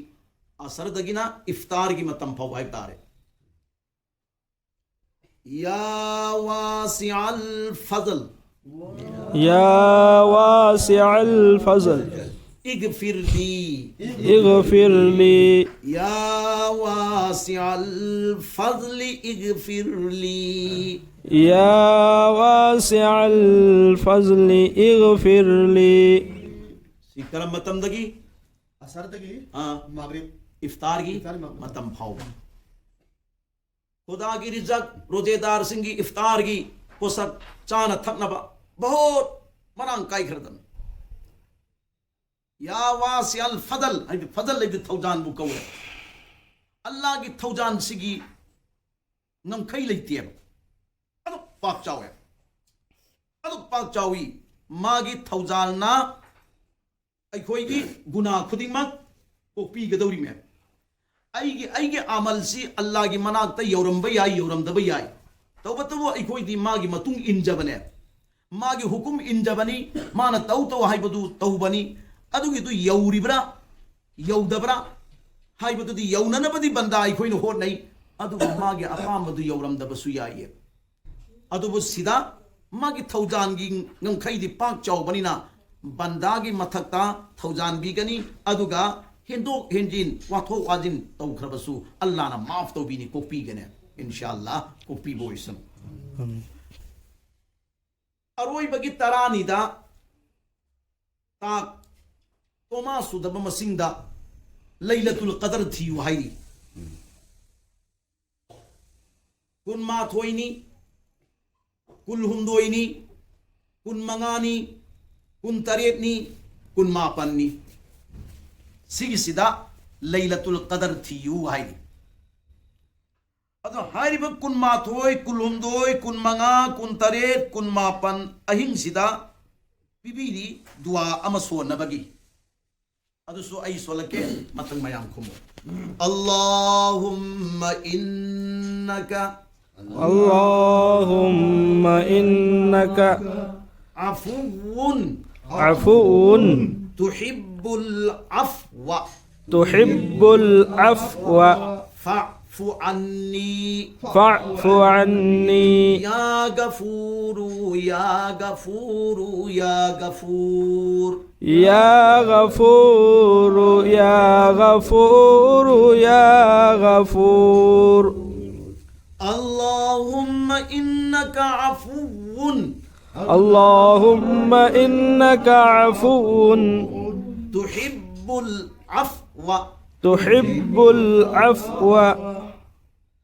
ꯑꯁꯔꯗꯒꯤꯅ ꯏꯐꯇꯥꯔꯒꯤ ꯃꯇꯝ ꯐꯥꯎꯕ ꯍꯥꯏꯕ ꯇꯥꯔꯦ꯫ يا واسع الفضل. يا واسع الفضل اغفر لي. اغفر لي. يا واسع الفضل اغفر لي. يا واسع الفضل اغفر لي. ꯁꯤ ꯀꯔꯝꯕ ꯃꯇꯝꯗꯒꯤ? ꯑꯁꯔꯗꯒꯤ ꯑꯥ, ꯃꯥꯒ꯭ꯔꯤꯕ ꯏꯐꯇꯥꯔꯒꯤ ꯏꯐꯇꯥꯔꯒꯤ ꯃꯇꯝ꯫ ꯃꯇꯝ ꯐꯥꯎꯕ꯫ ꯈꯨꯗꯥꯒꯤ ꯔꯤꯖꯛ, ꯔꯣꯖꯦꯗꯥꯔꯁꯤꯡꯒꯤ ꯏꯐꯇꯥꯔꯒꯤ ꯄꯣꯠꯁꯛ, ꯆꯥꯅ ꯊꯛꯅꯕ ꯕꯍꯨꯠ ꯃꯔꯥꯡ ꯀꯥꯏꯈ꯭ꯔꯗꯝꯅꯤ꯫ ꯌꯥ ꯋꯥꯁꯤꯑꯜ ꯐꯗꯜ ꯍꯥꯏꯗꯤ ꯐꯗꯜ ꯍꯥꯏꯗꯤ ꯊꯧꯖꯥꯟꯕꯨ ꯀꯧꯋꯦ꯫ ꯑꯜꯂꯥꯒꯤ ꯊꯧꯖꯥꯟꯁꯤꯒꯤ ꯉꯝꯈꯩ ꯂꯩꯇꯦꯕ꯫ ꯑꯗꯨꯛ ꯄꯥꯛ ꯆꯥꯎꯋꯦ꯫ ꯑꯗꯨꯛ ꯄꯥꯛ ꯆꯥꯎꯏ꯫ ꯃꯥꯒꯤ ꯊꯧꯖꯥꯜꯅ ꯑꯩꯈꯣꯏꯒꯤ ꯒꯨꯅꯥ ꯈꯨꯗꯤꯡꯃꯛ ꯀꯣꯛꯄꯤꯒꯗꯧꯔꯤꯃꯦ꯫ ꯑꯩꯒꯤ ꯑꯩꯒꯤ ꯑꯃꯜꯁꯤ ꯑꯜꯂꯥꯒꯤ ꯃꯅꯥꯛꯇ ꯌꯧꯔꯝꯕ ꯌꯥꯏ, ꯌꯧꯔꯝꯗꯕ ꯌꯥꯏ꯫ ꯇꯧꯕꯇꯕꯨ ꯑꯩꯈꯣꯏꯗꯤ ꯃꯥꯒꯤ ꯃꯇꯨꯡ ꯏꯟꯖꯕꯅꯦ꯫ ꯃꯥꯒꯤ ꯍꯨꯀꯨꯝ ꯏꯟꯖꯕꯅꯤ꯫ ꯃꯥꯅ ꯇꯧ ꯇꯧ ꯍꯥꯏꯕꯗꯨ ꯇꯧꯕꯅꯤ꯫ ꯑꯗꯨꯒꯤꯗꯨ ꯌꯧꯔꯤꯕ꯭ꯔꯥ ꯌꯧꯗꯕ꯭ꯔꯥ ꯍꯥꯏꯕꯗꯨꯗꯤ ꯌꯧꯅꯅꯕꯗꯤ ꯕꯟꯗꯥ ꯑꯩꯈꯣꯏꯅ ꯍꯣꯠꯅꯩ꯫ ꯑꯗꯨꯕꯨ ꯃꯥꯒꯤ ꯑꯄꯥꯝꯕꯗꯨ ꯌꯧꯔꯝꯗꯕꯁꯨ ꯌꯥꯏꯌꯦ꯫ ꯑꯗꯨꯕꯨ ꯁꯤꯗ ꯃꯥꯒꯤ ꯊꯧꯖꯥꯟꯒꯤ ꯉꯝꯈꯩꯗꯤ ꯄꯥꯛ ꯆꯥꯎꯕꯅꯤꯅ ꯕꯟꯗꯥꯒꯤ ꯃꯊꯛꯇ ꯊꯧꯖꯥꯟꯕꯤꯒꯅꯤ꯫ ꯑꯗꯨꯒ ꯍꯦꯟꯗꯣꯛ ꯍꯦꯟꯖꯤꯟ, ꯋꯥꯊꯣꯛ ꯋꯥꯖꯤꯟ ꯇꯧꯈ꯭ꯔꯕꯁꯨ ꯑꯜꯂꯥꯅ ꯃꯥꯐ ꯇꯧꯕꯤꯅꯤ, ꯀꯣꯛꯄꯤꯒꯅꯤ꯫ ꯏꯟꯁꯥ ꯑꯜꯂꯥ ꯀꯣꯛꯄꯤꯕ ꯑꯣꯏꯁꯅꯨ꯫ ꯑꯔꯣꯏꯕꯒꯤ ꯇꯔꯥꯅꯤꯗ ꯇꯥꯛ ꯇꯣꯃꯥ ꯁꯨꯗꯕ ꯃꯁꯤꯡꯗ ꯂꯩꯂꯇꯨꯜ ꯀꯗꯔ ꯊꯤꯌꯨ ꯍꯥꯏꯔꯤ꯫ ꯀꯨꯟꯃꯥꯊꯣꯏꯅꯤ, ꯀꯨꯟꯍꯨꯝꯗꯣꯏꯅꯤ, ꯀꯨꯟꯃꯉꯥꯅꯤ, ꯀꯨꯟꯇꯔꯦꯠꯅꯤ, ꯀꯨꯟꯃꯥꯄꯟꯅꯤ꯫ ꯁꯤꯒꯤꯁꯤꯗ ꯂꯩꯂꯇꯨꯜ ꯀꯗꯔ ꯊꯤꯌꯨ ꯍꯥꯏꯔꯤ꯫ ꯑꯗꯣ ꯍꯥꯏꯔꯤꯕ ꯀꯨꯟꯃꯥꯊꯣꯏ, ꯀꯨꯟꯍꯨꯝꯗꯣꯏ, ꯀꯨꯟꯃꯉꯥ, ꯀꯨꯟꯇꯔꯦꯠ, ꯀꯨꯟꯃꯥꯄꯟ ꯑꯍꯤꯡꯁꯤꯗ ꯄꯤꯕꯤꯔꯤ ꯗꯨꯋꯥ ꯑꯃ ꯁꯣꯟꯅꯕꯒꯤ꯫ ꯑꯗꯨꯁꯨ ꯑꯩ ꯁꯣꯜꯂꯛꯀꯦ, ꯃꯊꯪ ꯃꯌꯥꯝ ꯈꯨꯝꯃꯨ꯫ اللهم إنك اللهم إنك عفو عفو تحب العفو تحب العفو فاعف عني. فاعف عني. يا غفور، يا غفور، يا غفور. يا غفور، يا غفور، يا غفور. اللهم إنك عفو اللهم إنك عفو تحب العفو تحب العفو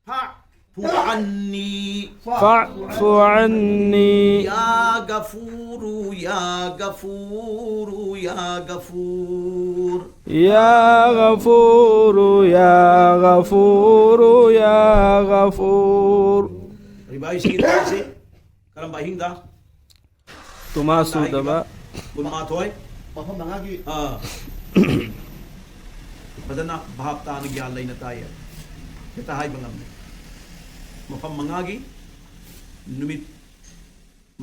فاعف عني. فاعف عني. يا غفور، يا غفور، يا غفور. يا غفور، يا غفور، يا غفور. Revise kita kasi. Karamba hinda. ꯇꯨꯃꯥ ꯁꯨꯗꯕ. ꯀꯨꯟꯃꯥꯊꯣꯏ. ꯃꯐꯝ ꯃꯉꯥꯒꯤ ꯑꯥ꯫ ꯐꯖꯅ ꯚꯥꯞ ꯇꯥꯅ ꯒ꯭ꯌꯥꯟ ꯂꯩꯅ ꯇꯥꯏꯌꯦ꯫ ꯍꯦꯛꯇ ꯍꯥꯏꯕ ꯉꯝꯃꯦ꯫ ꯃꯐꯝ ꯃꯉꯥꯒꯤ ꯅꯨꯃꯤꯠ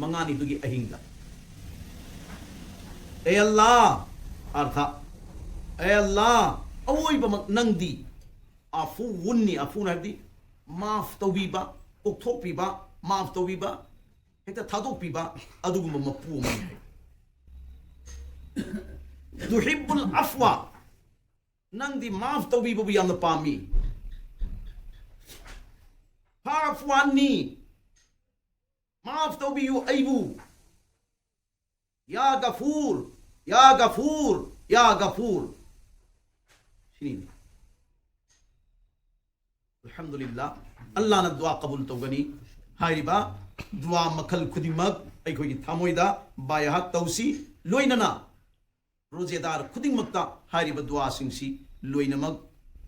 ꯃꯉꯥꯅꯤꯗꯨꯒꯤ ꯑꯍꯤꯡꯗ꯫ ꯑꯦ ꯑꯜꯂꯥ, ꯑꯔꯊ, ꯑꯦ ꯑꯜꯂꯥ, ꯑꯋꯣꯏꯕꯃꯛ ꯅꯪꯗꯤ ꯑꯐꯨꯋꯨꯟꯅꯤ꯫ ꯑꯐꯨꯅ ꯍꯥꯏꯕꯗꯤ ꯃꯥꯐ ꯇꯧꯕꯤꯕ, ꯀꯣꯛꯊꯣꯛꯄꯤꯕ, ꯃꯥꯐ ꯇꯧꯕꯤꯕ, ꯍꯦꯛꯇ ꯊꯥꯗꯣꯛꯄꯤꯕ ꯑꯗꯨꯒꯨꯝꯕ ꯃꯄꯨ ꯑꯃꯅꯤ ꯍꯥꯏ꯫ ꯇꯨꯍꯤꯕꯨꯜ ꯑꯐꯋꯥ, ꯅꯪꯗꯤ ꯃꯥꯐ ꯇꯧꯕꯤꯕꯕꯨ ꯌꯥꯝꯅ ꯄꯥꯝꯃꯤ꯫ ꯐꯥꯐꯨ ꯑꯟꯅꯤ, ꯃꯥꯐ ꯇꯧꯕꯤꯌꯨ ꯑꯩꯕꯨ꯫ ꯌꯥ ꯒꯐꯨꯔ, ꯌꯥ ꯒꯐꯨꯔ, ꯌꯥ ꯒꯐꯨꯔ꯫ ꯁꯤꯅꯤ꯫ ꯑꯜꯍꯝꯗꯨꯂꯤꯜꯂꯥ, ꯑꯜꯂꯥꯅ ꯗꯨꯋꯥ ꯀꯕꯨꯜ ꯇꯧꯒꯅꯤ꯫ ꯍꯥꯏꯔꯤꯕ ꯗꯨꯋꯥ ꯃꯈꯜ ꯈꯨꯗꯤꯡꯃꯛ ꯑꯩꯈꯣꯏꯒꯤ ꯊꯃꯣꯏꯗ ꯕꯥꯌꯥꯍꯠ ꯇꯧꯁꯤ꯫ ꯂꯣꯏꯅꯅ ꯔꯣꯖꯦꯗꯥꯔ ꯈꯨꯗꯤꯡꯃꯛꯇ ꯍꯥꯏꯔꯤꯕ ꯗꯨꯋꯥꯁꯤꯡꯁꯤ ꯂꯣꯏꯅꯃꯛ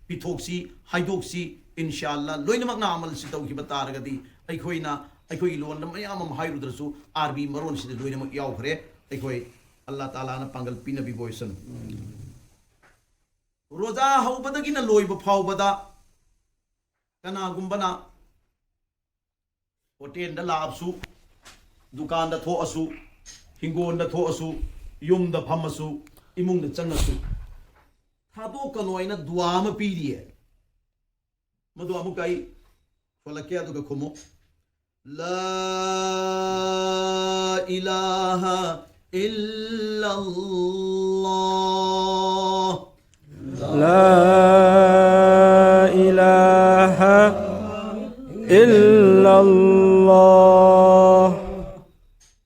ꯄꯤꯊꯣꯛꯁꯤ, ꯍꯥꯏꯗꯣꯛꯁꯤ꯫ ꯏꯟꯁꯥ ꯑꯜꯂꯥ, ꯂꯣꯏꯅꯃꯛꯅ ꯑꯃꯜꯁꯤ ꯇꯧꯈꯤꯕ ꯇꯥꯔꯒꯗꯤ, ꯑꯩꯈꯣꯏꯅ ꯑꯩꯈꯣꯏꯒꯤ ꯂꯣꯟꯗ ꯃꯌꯥꯝ ꯑꯃ ꯍꯥꯏꯔꯨꯗ꯭ꯔꯁꯨ, ꯑꯥꯔꯕꯤ ꯃꯔꯣꯟꯁꯤꯗ ꯂꯣꯏꯅꯃꯛ ꯌꯥꯎꯈ꯭ꯔꯦ꯫ ꯑꯩꯈꯣꯏ ꯑꯜꯂꯥ ꯇꯥꯂꯥꯅ ꯄꯥꯡꯒꯜ ꯄꯤꯅꯕꯤꯕ ꯑꯣꯏꯁꯅꯨ꯫ ꯔꯣꯖꯥ ꯍꯧꯕꯗꯒꯤꯅ ꯂꯣꯏꯕ ꯐꯥꯎꯕꯗ ꯀꯅꯥꯒꯨꯝꯕꯅ ꯍꯣꯇꯦꯜꯗ ꯂꯥꯛꯑꯕꯁꯨ, ꯗꯨꯀꯥꯟꯗ ꯊꯣꯛꯑꯁꯨ, ꯍꯤꯡꯒꯣꯜꯗ ꯊꯣꯛꯑꯁꯨ, ꯌꯨꯝꯗ ꯐꯝꯃꯁꯨ, ꯏꯃꯨꯡꯗ ꯆꯪꯉꯁꯨ, ꯊꯥꯗꯣꯛꯀꯅꯣ ꯍꯥꯏꯅ ꯗꯨꯋꯥ ꯑꯃ ꯄꯤꯔꯤꯌꯦ꯫ ꯃꯗꯨ ꯑꯃꯨꯛꯀ ꯑꯩ ꯁꯣꯜꯂꯛꯀꯦ, ꯑꯗꯨꯒ ꯈꯨꯝꯃꯨ. لا إله إلا الله. لا إله إلا الله.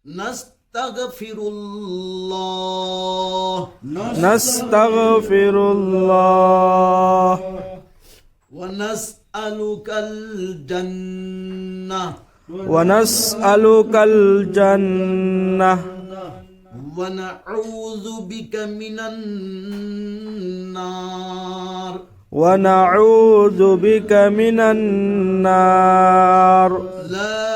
نستغفر الله. نستغفر الله. ونسألك الجنة. ونسألك الجنة. ونعوذ بك من النار. ونعوذ بك من النار. لا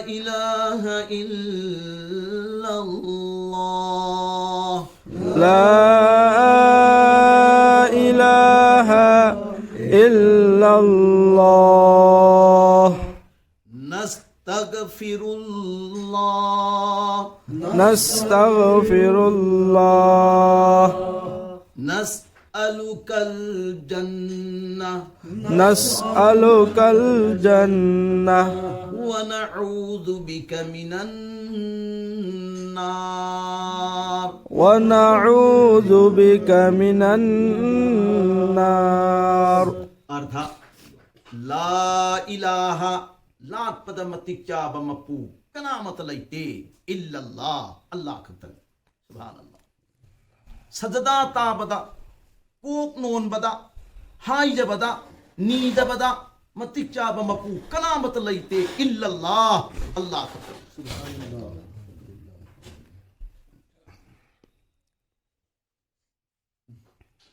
إله إلا الله. لا إله إلا الله. نستغفر الله. نستغفر الله. نسألك الجنة. نسألك الجنة. ونعوذ بك من النار. ونعوذ بك من النار. अर्थ, لا إله, ꯂꯥꯠꯄꯗ ꯃꯇꯤꯛ ꯆꯥꯕ ꯃꯄꯨ ꯀꯅꯥꯃꯠꯇ ꯂꯩꯇꯦ, إلا الله, ꯑꯜꯂꯥꯍ ꯈꯛꯇꯅꯤ. ꯁꯨꯕꯍꯥꯅꯜꯂꯥꯍ. ꯁꯖꯗꯥ ꯇꯥꯕꯗ, ꯀꯣꯛ ꯅꯣꯟꯕꯗ, ꯍꯥꯏꯖꯕꯗ, ꯅꯤꯖꯕꯗ ꯃꯇꯤꯛ ꯆꯥꯕ ꯃꯄꯨ ꯀꯅꯥꯃꯠꯇ ꯂꯩꯇꯦ, إلا الله, ꯑꯜꯂꯥꯍ ꯈꯛꯇꯅꯤ.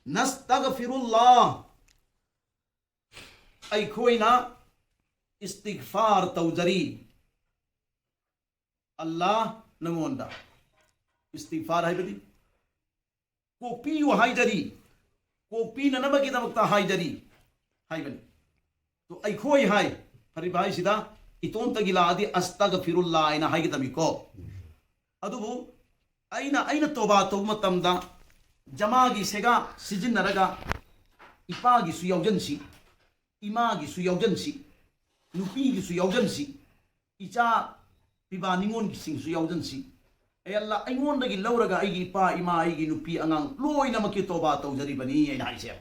ꯅꯁꯇꯒꯐꯤꯔꯨꯜꯂꯥꯍ. ꯑꯩꯈꯣꯏꯅ ꯏꯁꯇꯤꯒꯐꯥꯔ ꯇꯧꯖꯔꯤ꯫ ꯑꯜꯂꯥꯍ, ꯅꯉꯣꯟꯗ ꯏꯁꯇꯤꯒꯐꯥꯔ ꯍꯥꯏꯕꯗꯤ ꯀꯣꯛꯄꯤꯌꯨ ꯍꯥꯏꯖꯔꯤ, ꯀꯣꯛꯄꯤꯅꯅꯕꯒꯤꯗꯃꯛꯇ ꯍꯥꯏꯖꯔꯤ ꯍꯥꯏꯕꯅꯤ꯫ ꯇꯣ, ꯑꯩꯈꯣꯏ ꯍꯥꯏ, ꯐꯔꯤꯕ ꯍꯥꯏꯁꯤꯗ ꯏꯇꯣꯝꯇꯒꯤ ꯂꯥꯛꯑꯗꯤ ꯑꯁꯇꯒꯐꯤꯔꯨꯜꯂꯥ ꯍꯥꯏꯅ ꯍꯥꯏꯒꯗꯕꯅꯤꯀꯣ꯫ ꯑꯗꯨꯕꯨ ꯑꯩꯅ, ꯑꯩꯅ ꯇꯣꯕꯥ ꯇꯧꯕ ꯃꯇꯝꯗ ꯖꯃꯥꯒꯤ ꯁꯦꯒꯥ ꯁꯤꯖꯤꯟꯅꯔꯒ ꯏꯄꯥꯒꯤꯁꯨ ꯌꯥꯎꯖꯟꯁꯤ꯫ ꯏꯃꯥꯒꯤꯁꯨ ꯌꯥꯎꯖꯟꯁꯤ, ꯅꯨꯄꯤꯒꯤꯁꯨ ꯌꯥꯎꯖꯟꯁꯤ, ꯏꯆꯥ ꯄꯤꯕꯥ ꯅꯤꯉꯣꯟꯒꯤꯁꯤꯡꯁꯨ ꯌꯥꯎꯖꯟꯁꯤ꯫ ꯑꯩ ꯑꯜꯂꯥ, ꯑꯩꯉꯣꯟꯗꯒꯤ ꯂꯧꯔꯒ ꯑꯩꯒꯤ ꯏꯄꯥ ꯏꯃꯥ, ꯑꯩꯒꯤ ꯅꯨꯄꯤ ꯑꯉꯥꯡ ꯂꯣꯏꯅꯃꯛꯀꯤ ꯇꯣꯕꯥ ꯇꯧꯖꯔꯤꯕꯅꯤ ꯑꯩꯅ ꯍꯥꯏꯁꯦ꯫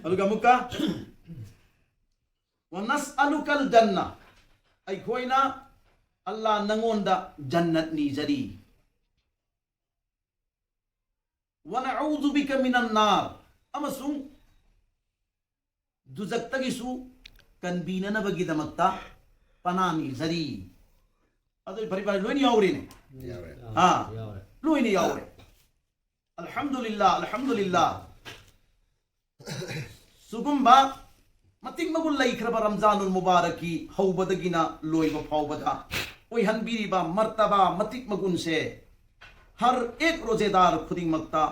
ꯑꯗꯨꯒ ꯑꯃꯨꯛꯀ, "ꯋꯅꯁꯑꯂꯨꯀꯜ ꯖꯟꯅ", ꯑꯩꯈꯣꯏꯅ ꯑꯜꯂꯥ ꯅꯉꯣꯟꯗ ꯖꯟꯅꯠ ꯅꯤꯖꯔꯤ꯫ "ꯋꯅꯑꯎꯖꯨ ꯕꯤꯀ ꯃꯤꯅꯟ ꯅꯥꯔ", ꯑꯃꯁꯨꯡ ꯗꯨꯖꯛꯇꯒꯤꯁꯨ ꯀꯟꯕꯤꯅꯅꯕꯒꯤꯗꯃꯛꯇ ꯄꯅꯥ ꯅꯤꯖꯔꯤ꯫ ꯑꯗꯨ ꯐꯔꯦ, ꯐꯔꯦ, ꯂꯣꯏꯅ ꯌꯥꯎꯔꯦꯅꯦ꯫ ꯌꯥꯎꯔꯦ꯫ ꯑꯥ, ꯌꯥꯎꯔꯦ꯫ ꯂꯣꯏꯅ ꯌꯥꯎꯔꯦ꯫ ꯑꯜꯍꯝꯗꯨꯂꯤꯜꯂꯥ, ꯑꯜꯍꯝꯗꯨꯂꯤꯜꯂꯥ꯫ ꯁꯤꯒꯨꯝꯕ ꯃꯇꯤꯛ ꯃꯒꯨꯟ ꯂꯩꯈ꯭ꯔꯕ ꯔꯝꯖꯥꯅꯨꯜ ꯃꯨꯕꯥꯔꯛꯀꯤ ꯍꯧꯕꯗꯒꯤꯅ ꯂꯣꯏꯕ ꯐꯥꯎꯕꯗ ꯑꯣꯏꯍꯟꯕꯤꯔꯤꯕ ꯃꯔꯇꯕꯥ ꯃꯇꯤꯛ ꯃꯒꯨꯟꯁꯦ ꯍꯔ ꯑꯦꯛ ꯔꯣꯖꯦꯗꯥꯔ ꯈꯨꯗꯤꯡꯃꯛꯇ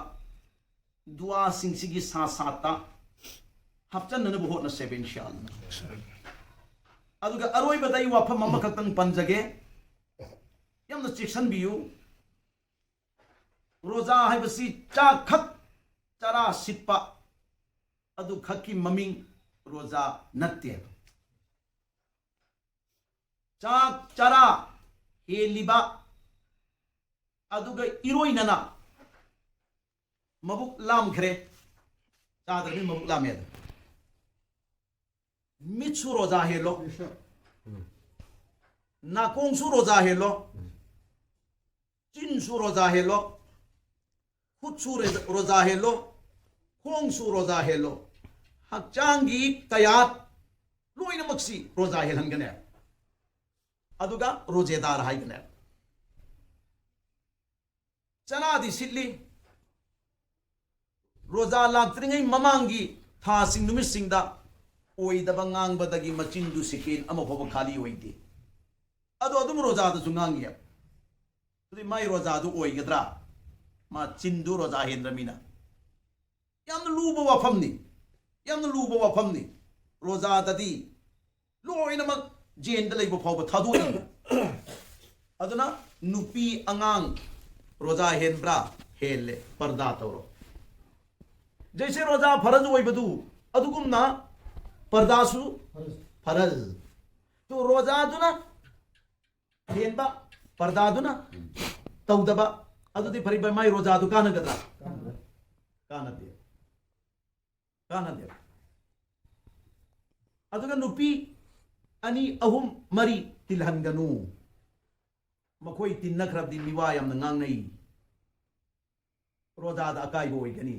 ꯗꯨꯋꯥꯁꯤꯡꯁꯤꯒꯤ ꯁꯥ ꯁꯥꯠꯇ ꯍꯥꯞꯆꯟꯅꯅꯕ ꯍꯣꯠꯅꯁꯦꯕ, ꯏꯟꯁꯥ ꯑꯜꯂꯥ꯫ ꯑꯗꯨꯒ ꯑꯔꯣꯏꯕꯗ ꯑꯩ ꯋꯥꯐꯝ ꯑꯃꯈꯛꯇꯪ ꯄꯟꯖꯒꯦ, ꯌꯥꯝꯅ ꯆꯦꯛꯁꯤꯟꯕꯤꯌꯨ꯫ ꯔꯣꯖꯥ ꯍꯥꯏꯕꯁꯤ ꯆꯥꯛ ꯈꯛ ꯆꯔꯥ ꯁꯤꯠꯄ ꯑꯗꯨ ꯈꯛꯀꯤ ꯃꯃꯤꯡ ꯔꯣꯖꯥ ꯅꯠꯇꯦ꯫ ꯆꯥꯛ ꯆꯔꯥ ꯍꯦꯜꯂꯤꯕ ꯑꯗꯨꯒ ꯏꯔꯣꯏꯅꯅ ꯃꯕꯨꯛ ꯂꯥꯝꯈ꯭ꯔꯦ, ꯆꯥꯗ꯭ꯔꯗꯤ ꯃꯕꯨꯛ ꯂꯥꯝꯃꯦ ꯑꯗꯣ꯫ ꯃꯤꯠꯁꯨ ꯔꯣꯖꯥ ꯍꯦꯜꯂꯣ, ꯅꯥꯀꯣꯡꯁꯨ ꯔꯣꯖꯥ ꯍꯦꯜꯂꯣ, ꯆꯤꯟꯁꯨ ꯔꯣꯖꯥ ꯍꯦꯜꯂꯣ, ꯈꯨꯠꯁꯨ ꯔꯦ-, ꯔꯣꯖꯥ ꯍꯦꯜꯂꯣ, ꯈꯣꯡꯁꯨ ꯔꯣꯖꯥ ꯍꯦꯜꯂꯣ꯫ ꯍꯛꯆꯥꯡꯒꯤ ꯀꯌꯥꯠ ꯂꯣꯏꯅꯃꯛꯁꯤ ꯔꯣꯖꯥ ꯍꯦꯜꯍꯟꯒꯅꯦ꯫ ꯑꯗꯨꯒ ꯔꯣꯖꯦꯗꯥꯔ ꯍꯥꯏꯒꯅꯦ꯫ ꯆꯔꯥꯗꯤ ꯁꯤꯠꯂꯤ꯫ ꯔꯣꯖꯥ ꯂꯥꯛꯇ꯭ꯔꯤꯉꯩ ꯃꯃꯥꯡꯒꯤ ꯊꯥꯁꯤꯡ, ꯅꯨꯃꯤꯠꯁꯤꯡꯗ ꯑꯣꯏꯗꯕ ꯉꯥꯡꯕꯗꯒꯤ ꯃꯆꯤꯟꯗꯨ ꯁꯦꯀꯦꯟ ꯑꯃ ꯐꯥꯎꯕ ꯈꯥꯂꯤ ꯑꯣꯏꯗꯦ꯫ ꯑꯗꯣ ꯑꯗꯨꯝ ꯔꯣꯖꯥꯗꯁꯨ ꯉꯥꯡꯉꯤ꯫ ꯑꯗꯨꯗꯤ ꯃꯥꯏ ꯔꯣꯖꯥꯗꯨ ꯑꯣꯏꯒꯗ꯭ꯔꯥ? ꯃꯥ ꯆꯤꯟꯗꯨ ꯔꯣꯖꯥ ꯍꯦꯟꯗ꯭ꯔꯃꯤꯅ꯫ ꯌꯥꯝꯅ ꯂꯨꯕ ꯋꯥꯐꯝꯅꯤ, ꯌꯥꯝꯅ ꯂꯨꯕ ꯋꯥꯐꯝꯅꯤ꯫ ꯔꯣꯖꯥꯗꯗꯤ ꯂꯣꯏꯅꯃꯛ ꯖꯦꯟꯗ ꯂꯩꯕ ꯐꯥꯎꯕ ꯊꯥꯗꯣꯛꯏ꯫ ꯑꯗꯨꯅ ꯅꯨꯄꯤ ꯑꯉꯥꯡ ꯔꯣꯖꯥ ꯍꯦꯟꯕ꯭ꯔꯥ? ꯍꯦꯜꯂꯦ, ꯄꯔꯗꯥ ꯇꯧꯔꯣ꯫ ꯖꯩꯁꯦ ꯔꯣꯖꯥ ꯐꯔꯖ ꯑꯣꯏꯕꯗꯨ, ꯑꯗꯨꯒꯨꯝꯅ ꯄꯔꯗꯥꯁꯨ ꯐꯔꯖ꯫ ꯇꯨ ꯔꯣꯖꯥꯗꯨꯅ ꯍꯦꯟꯕ, ꯄꯔꯗꯥꯗꯨꯅ ꯇꯧꯗꯕ, ꯑꯗꯨꯗꯤ ꯐꯔꯤꯕ ꯃꯥꯏ ꯔꯣꯖꯥꯗꯨ ꯀꯥꯟꯅꯒꯗ꯭ꯔꯥ? ꯀꯥꯟꯅꯗꯦ꯫ ꯀꯥꯟꯅꯗꯦ꯫ ꯑꯗꯨꯒ ꯅꯨꯄꯤ ꯑꯅꯤ, ꯑꯍꯨꯝ, ꯃꯔꯤ ꯇꯤꯜꯍꯟꯒꯅꯨ꯫ ꯃꯈꯣꯏ ꯇꯤꯟꯅꯈ꯭ꯔꯕꯗꯤ ꯃꯤꯋꯥ ꯌꯥꯝꯅ ꯉꯥꯡꯅꯩ꯫ ꯔꯣꯖꯥꯗ ꯑꯀꯥꯏꯕ ꯑꯣꯏꯒꯅꯤ꯫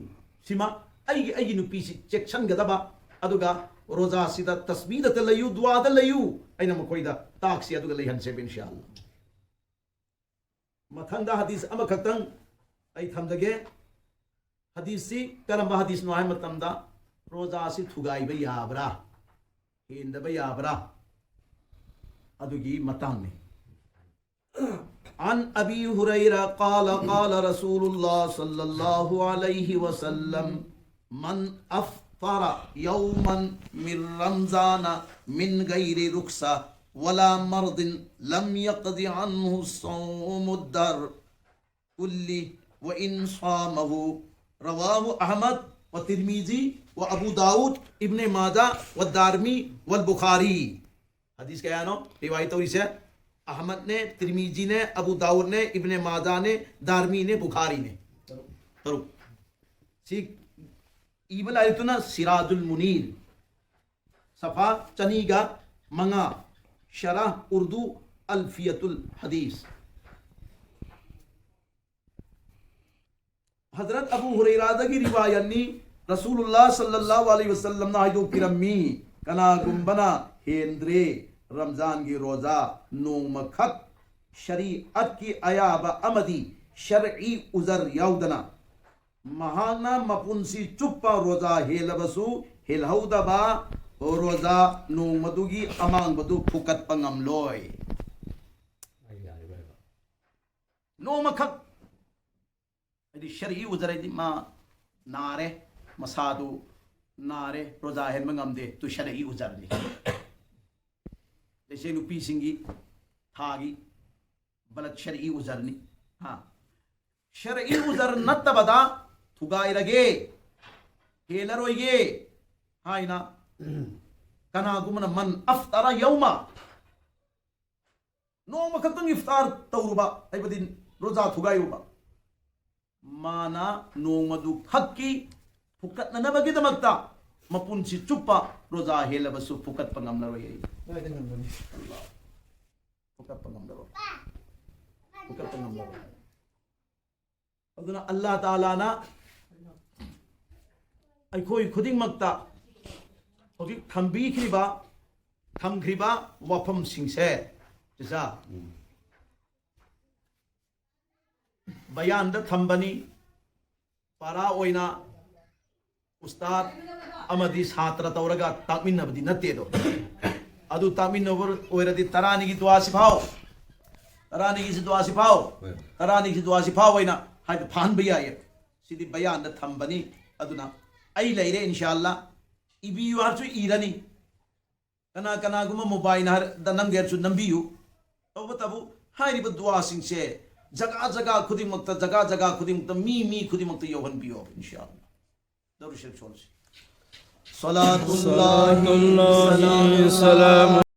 ꯁꯤꯃ ꯑꯩꯒꯤ, ꯑꯩꯒꯤ ꯅꯨꯄꯤꯁꯤ ꯆꯦꯛꯁꯤꯟꯒꯗꯕ, ꯑꯗꯨꯒ ꯔꯣꯖꯥꯁꯤꯗ ꯇꯁꯕꯤꯗꯇ ꯂꯩꯌꯨ, ꯗꯨꯋꯥꯗ ꯂꯩꯌꯨ, ꯑꯩꯅ ꯃꯈꯣꯏꯗ ꯇꯥꯛꯁꯤ, ꯑꯗꯨꯒ ꯂꯩꯍꯟꯁꯦꯕ, ꯏꯟꯁꯥ ꯑꯜꯂꯥ꯫ ꯃꯊꯪꯗ ꯍꯗꯤꯁ ꯑꯃꯈꯛꯇꯪ ꯑꯩ ꯊꯝꯖꯒꯦ꯫ ꯍꯗꯤꯁꯁꯤ ꯀꯔꯝꯕ ꯍꯗꯤꯁꯅꯣ ꯍꯥꯏꯕ ꯃꯇꯝꯗ, ꯔꯣꯖꯥꯁꯤ ꯊꯨꯒꯥꯏꯕ ꯌꯥꯕ꯭ꯔꯥ, ꯍꯦꯟꯗꯕ ꯌꯥꯕ꯭ꯔꯥ, ꯑꯗꯨꯒꯤ ꯃꯇꯥꯡꯅꯤ꯫ عن أبي هريرة قال قال رسول الله صلى الله عليه وسلم: من أفطر يوما من رمضان من غير رخصة ولا مرض لم يقض عنه صوم الدهر كله وإن صامه. رواه أحمد والترمذي وأبو داود ابن ماجه والدارمي والبخاري. ꯍꯗꯤꯁ ꯀꯌꯥꯅꯣ ꯔꯤꯋꯥꯌꯠ ꯇꯧꯔꯤꯁꯦ? ꯑꯍꯃꯗꯅꯦ, ꯇꯤꯔꯃꯤꯖꯤꯅꯦ, ꯑꯕꯨ ꯗꯥꯎꯗꯅꯦ, ꯏꯕꯅꯦ ꯃꯥꯖꯥꯅꯦ, ꯗꯥꯔꯃꯤꯅꯦ, ꯕꯨꯈꯥꯔꯤꯅꯦ꯫ ꯇꯔꯨꯛ꯫ ꯁꯤ ꯏꯕ ꯂꯥꯏꯔꯤꯛꯇꯨꯅ ꯁꯤꯔꯥꯖꯨꯜ ꯃꯨꯅꯤꯔ, ꯁꯐꯥ ꯆꯅꯤꯒ ꯃꯉꯥ, ꯁꯔꯥꯍ ꯎꯔꯗꯨ ꯑꯜꯐꯤꯌꯥꯇꯨꯜ ꯍꯗꯤꯁ꯫ ꯍꯖꯔꯠ ꯑꯕꯨ ꯍꯨꯔꯩꯔꯥꯗꯒꯤ ꯔꯤꯋꯥꯌꯠꯅꯤ꯫ ꯔꯁꯨꯂꯨꯜꯂꯥꯍ ꯁꯜꯂꯜꯂꯥꯍꯨ ꯑꯂꯩꯍꯤ ꯋꯁꯜꯂꯝꯅ ꯍꯥꯏꯗꯣꯛꯄꯤꯔꯝꯃꯤ, ꯀꯅꯥꯒꯨꯝꯕꯅ ꯍꯦꯟꯗ꯭ꯔꯦ ꯔꯝꯖꯥꯟꯒꯤ ꯔꯣꯖꯥ ꯅꯣꯡꯃꯈꯛ ꯁꯔꯤꯑꯠꯀꯤ ꯑꯌꯥꯕ ꯑꯃꯗꯤ ꯁꯔꯏ ꯎꯖꯔ ꯌꯥꯎꯗꯅ, ꯃꯍꯥꯛꯅ ꯃꯄꯨꯟꯁꯤ ꯆꯨꯞꯄ ꯔꯣꯖꯥ ꯍꯦꯜꯂꯕꯁꯨ ꯍꯦꯜꯍꯧꯗꯕ ꯔꯣꯖꯥ ꯅꯣꯡꯃꯗꯨꯒꯤ ꯑꯃꯥꯡꯕꯗꯨ ꯐꯨꯀꯠꯄ ꯉꯝꯂꯣꯏ꯫ ꯅꯣꯡꯃꯈꯛ ꯍꯥꯏꯗꯤ ꯁꯔꯏ ꯎꯖꯔ ꯍꯥꯏꯗꯤ ꯃꯥ ꯅꯥꯔꯦ, ꯃꯁꯥꯗꯨ ꯅꯥꯔꯦ, ꯔꯣꯖꯥ ꯍꯦꯟꯕ ꯉꯝꯗꯦ, ꯇꯨ ꯁꯔꯏ ꯎꯖꯔꯅꯤ꯫ ꯇꯁꯦ ꯅꯨꯄꯤꯁꯤꯡꯒꯤ ꯊꯥꯒꯤ ꯕꯂꯠ ꯁꯔꯏ ꯎꯖꯔꯅꯤ꯫ ꯍꯥ꯫ ꯁꯔꯏ ꯎꯖꯔ ꯅꯠꯇꯕꯗ ꯊꯨꯒꯥꯏꯔꯒꯦ, ꯍꯦꯜꯂꯔꯣꯏꯒꯦ ꯍꯥꯏꯅ ꯀꯅꯥꯒꯨꯝꯕꯅ ꯃꯟ ꯑꯐꯇꯔ ꯌꯧꯃ, ꯅꯣꯡꯃ ꯈꯛꯇꯪ ꯏꯐꯇꯥꯔ ꯇꯧꯔꯨꯕ, ꯍꯥꯏꯕꯗꯤ ꯔꯣꯖꯥ ꯊꯨꯒꯥꯏꯔꯨꯕ, ꯃꯥꯅ ꯅꯣꯡꯃꯗꯨ ꯈꯛꯀꯤ ꯐꯨꯀꯠꯅꯅꯕꯒꯤꯗꯃꯛꯇ ꯃꯄꯨꯟꯁꯤ ꯆꯨꯞꯄ ꯔꯣꯖꯥ ꯍꯦꯜꯂꯕꯁꯨ ꯐꯨꯀꯠꯄ ꯉꯝꯂꯔꯣꯏ꯫ ꯀꯗꯥꯏꯗ ꯉꯝꯒꯅꯤ? ꯐꯨꯀꯠꯄ ꯉꯝꯂꯔꯣꯏ꯫ ꯐꯨꯀꯠꯄ ꯉꯝꯂꯔꯣꯏ꯫ ꯑꯗꯨꯅ ꯑꯜꯂꯥ ꯇꯥꯂꯥꯅ ꯑꯩꯈꯣꯏ ꯈꯨꯗꯤꯡꯃꯛꯇ ꯍꯧꯖꯤꯛ ꯊꯝꯕꯤꯈ꯭ꯔꯤꯕ, ꯊꯝꯈ꯭ꯔꯤꯕ ꯋꯥꯐꯝꯁꯤꯡꯁꯦ, ꯆꯤꯆꯥ, ꯕꯌꯥꯟꯗ ꯊꯝꯕꯅꯤ꯫ ꯄꯥꯔꯥ ꯑꯣꯏꯅ ꯎꯁꯇꯥꯗ ꯑꯃꯗꯤ ꯁꯥꯇ꯭ꯔ ꯇꯧꯔꯒ ꯇꯥꯛꯃꯤꯟꯅꯕꯗꯤ ꯅꯠꯇꯦꯗꯣ꯫ ꯑꯗꯨ ꯇꯥꯛꯃꯤꯟꯅꯕ ꯑꯣꯏꯔꯗꯤ ꯇꯔꯥꯅꯤꯒꯤ ꯗꯨꯋꯥꯁꯤ ꯐꯥꯎ, ꯇꯔꯥꯅꯤꯒꯤꯁꯤ ꯗꯨꯋꯥꯁꯤ ꯐꯥꯎ, ꯍꯣꯏ꯫ ꯇꯔꯥꯅꯤꯒꯤꯁꯤ ꯗꯨꯋꯥꯁꯤ ꯐꯥꯎ ꯑꯣꯏꯅ ꯍꯥꯏꯗꯤ ꯐꯍꯟꯕ ꯌꯥꯏꯌꯦ꯫ ꯁꯤꯗꯤ ꯕꯌꯥꯟꯗ ꯊꯝꯕꯅꯤ꯫ ꯑꯗꯨꯅ ꯑꯩ ꯂꯩꯔꯦ, ꯏꯟꯁꯥ ꯑꯜꯂꯥ꯫ ꯏꯕꯤꯌꯨ ꯍꯥꯏꯔꯁꯨ ꯏꯔꯅꯤ꯫ ꯀꯅꯥ ꯀꯅꯥꯒꯨꯝꯕ ꯃꯣꯕꯥꯏꯜꯅ ꯍꯥꯏꯔ-, ꯗ ꯅꯝꯒꯦ ꯍꯥꯏꯔꯁꯨ ꯅꯝꯕꯤꯌꯨ꯫ ꯇꯧꯕꯇꯕꯨ ꯍꯥꯏꯔꯤꯕ ꯗꯨꯋꯥꯁꯤꯡꯁꯦ ꯖꯒꯥ ꯖꯒꯥ ꯈꯨꯗꯤꯡꯃꯛꯇ, ꯖꯒꯥ ꯖꯒꯥ ꯈꯨꯗꯤꯡꯃꯛꯇ, ꯃꯤ ꯃꯤ ꯈꯨꯗꯤꯡꯃꯛꯇ ꯌꯧꯍꯟꯕꯤꯌꯣ, ꯏꯟꯁꯥ ꯑꯜꯂꯥ꯫ ꯗꯧꯔꯤ ꯁꯦꯛ ꯁꯣꯜꯁꯤ꯫ صلاة الله، سلام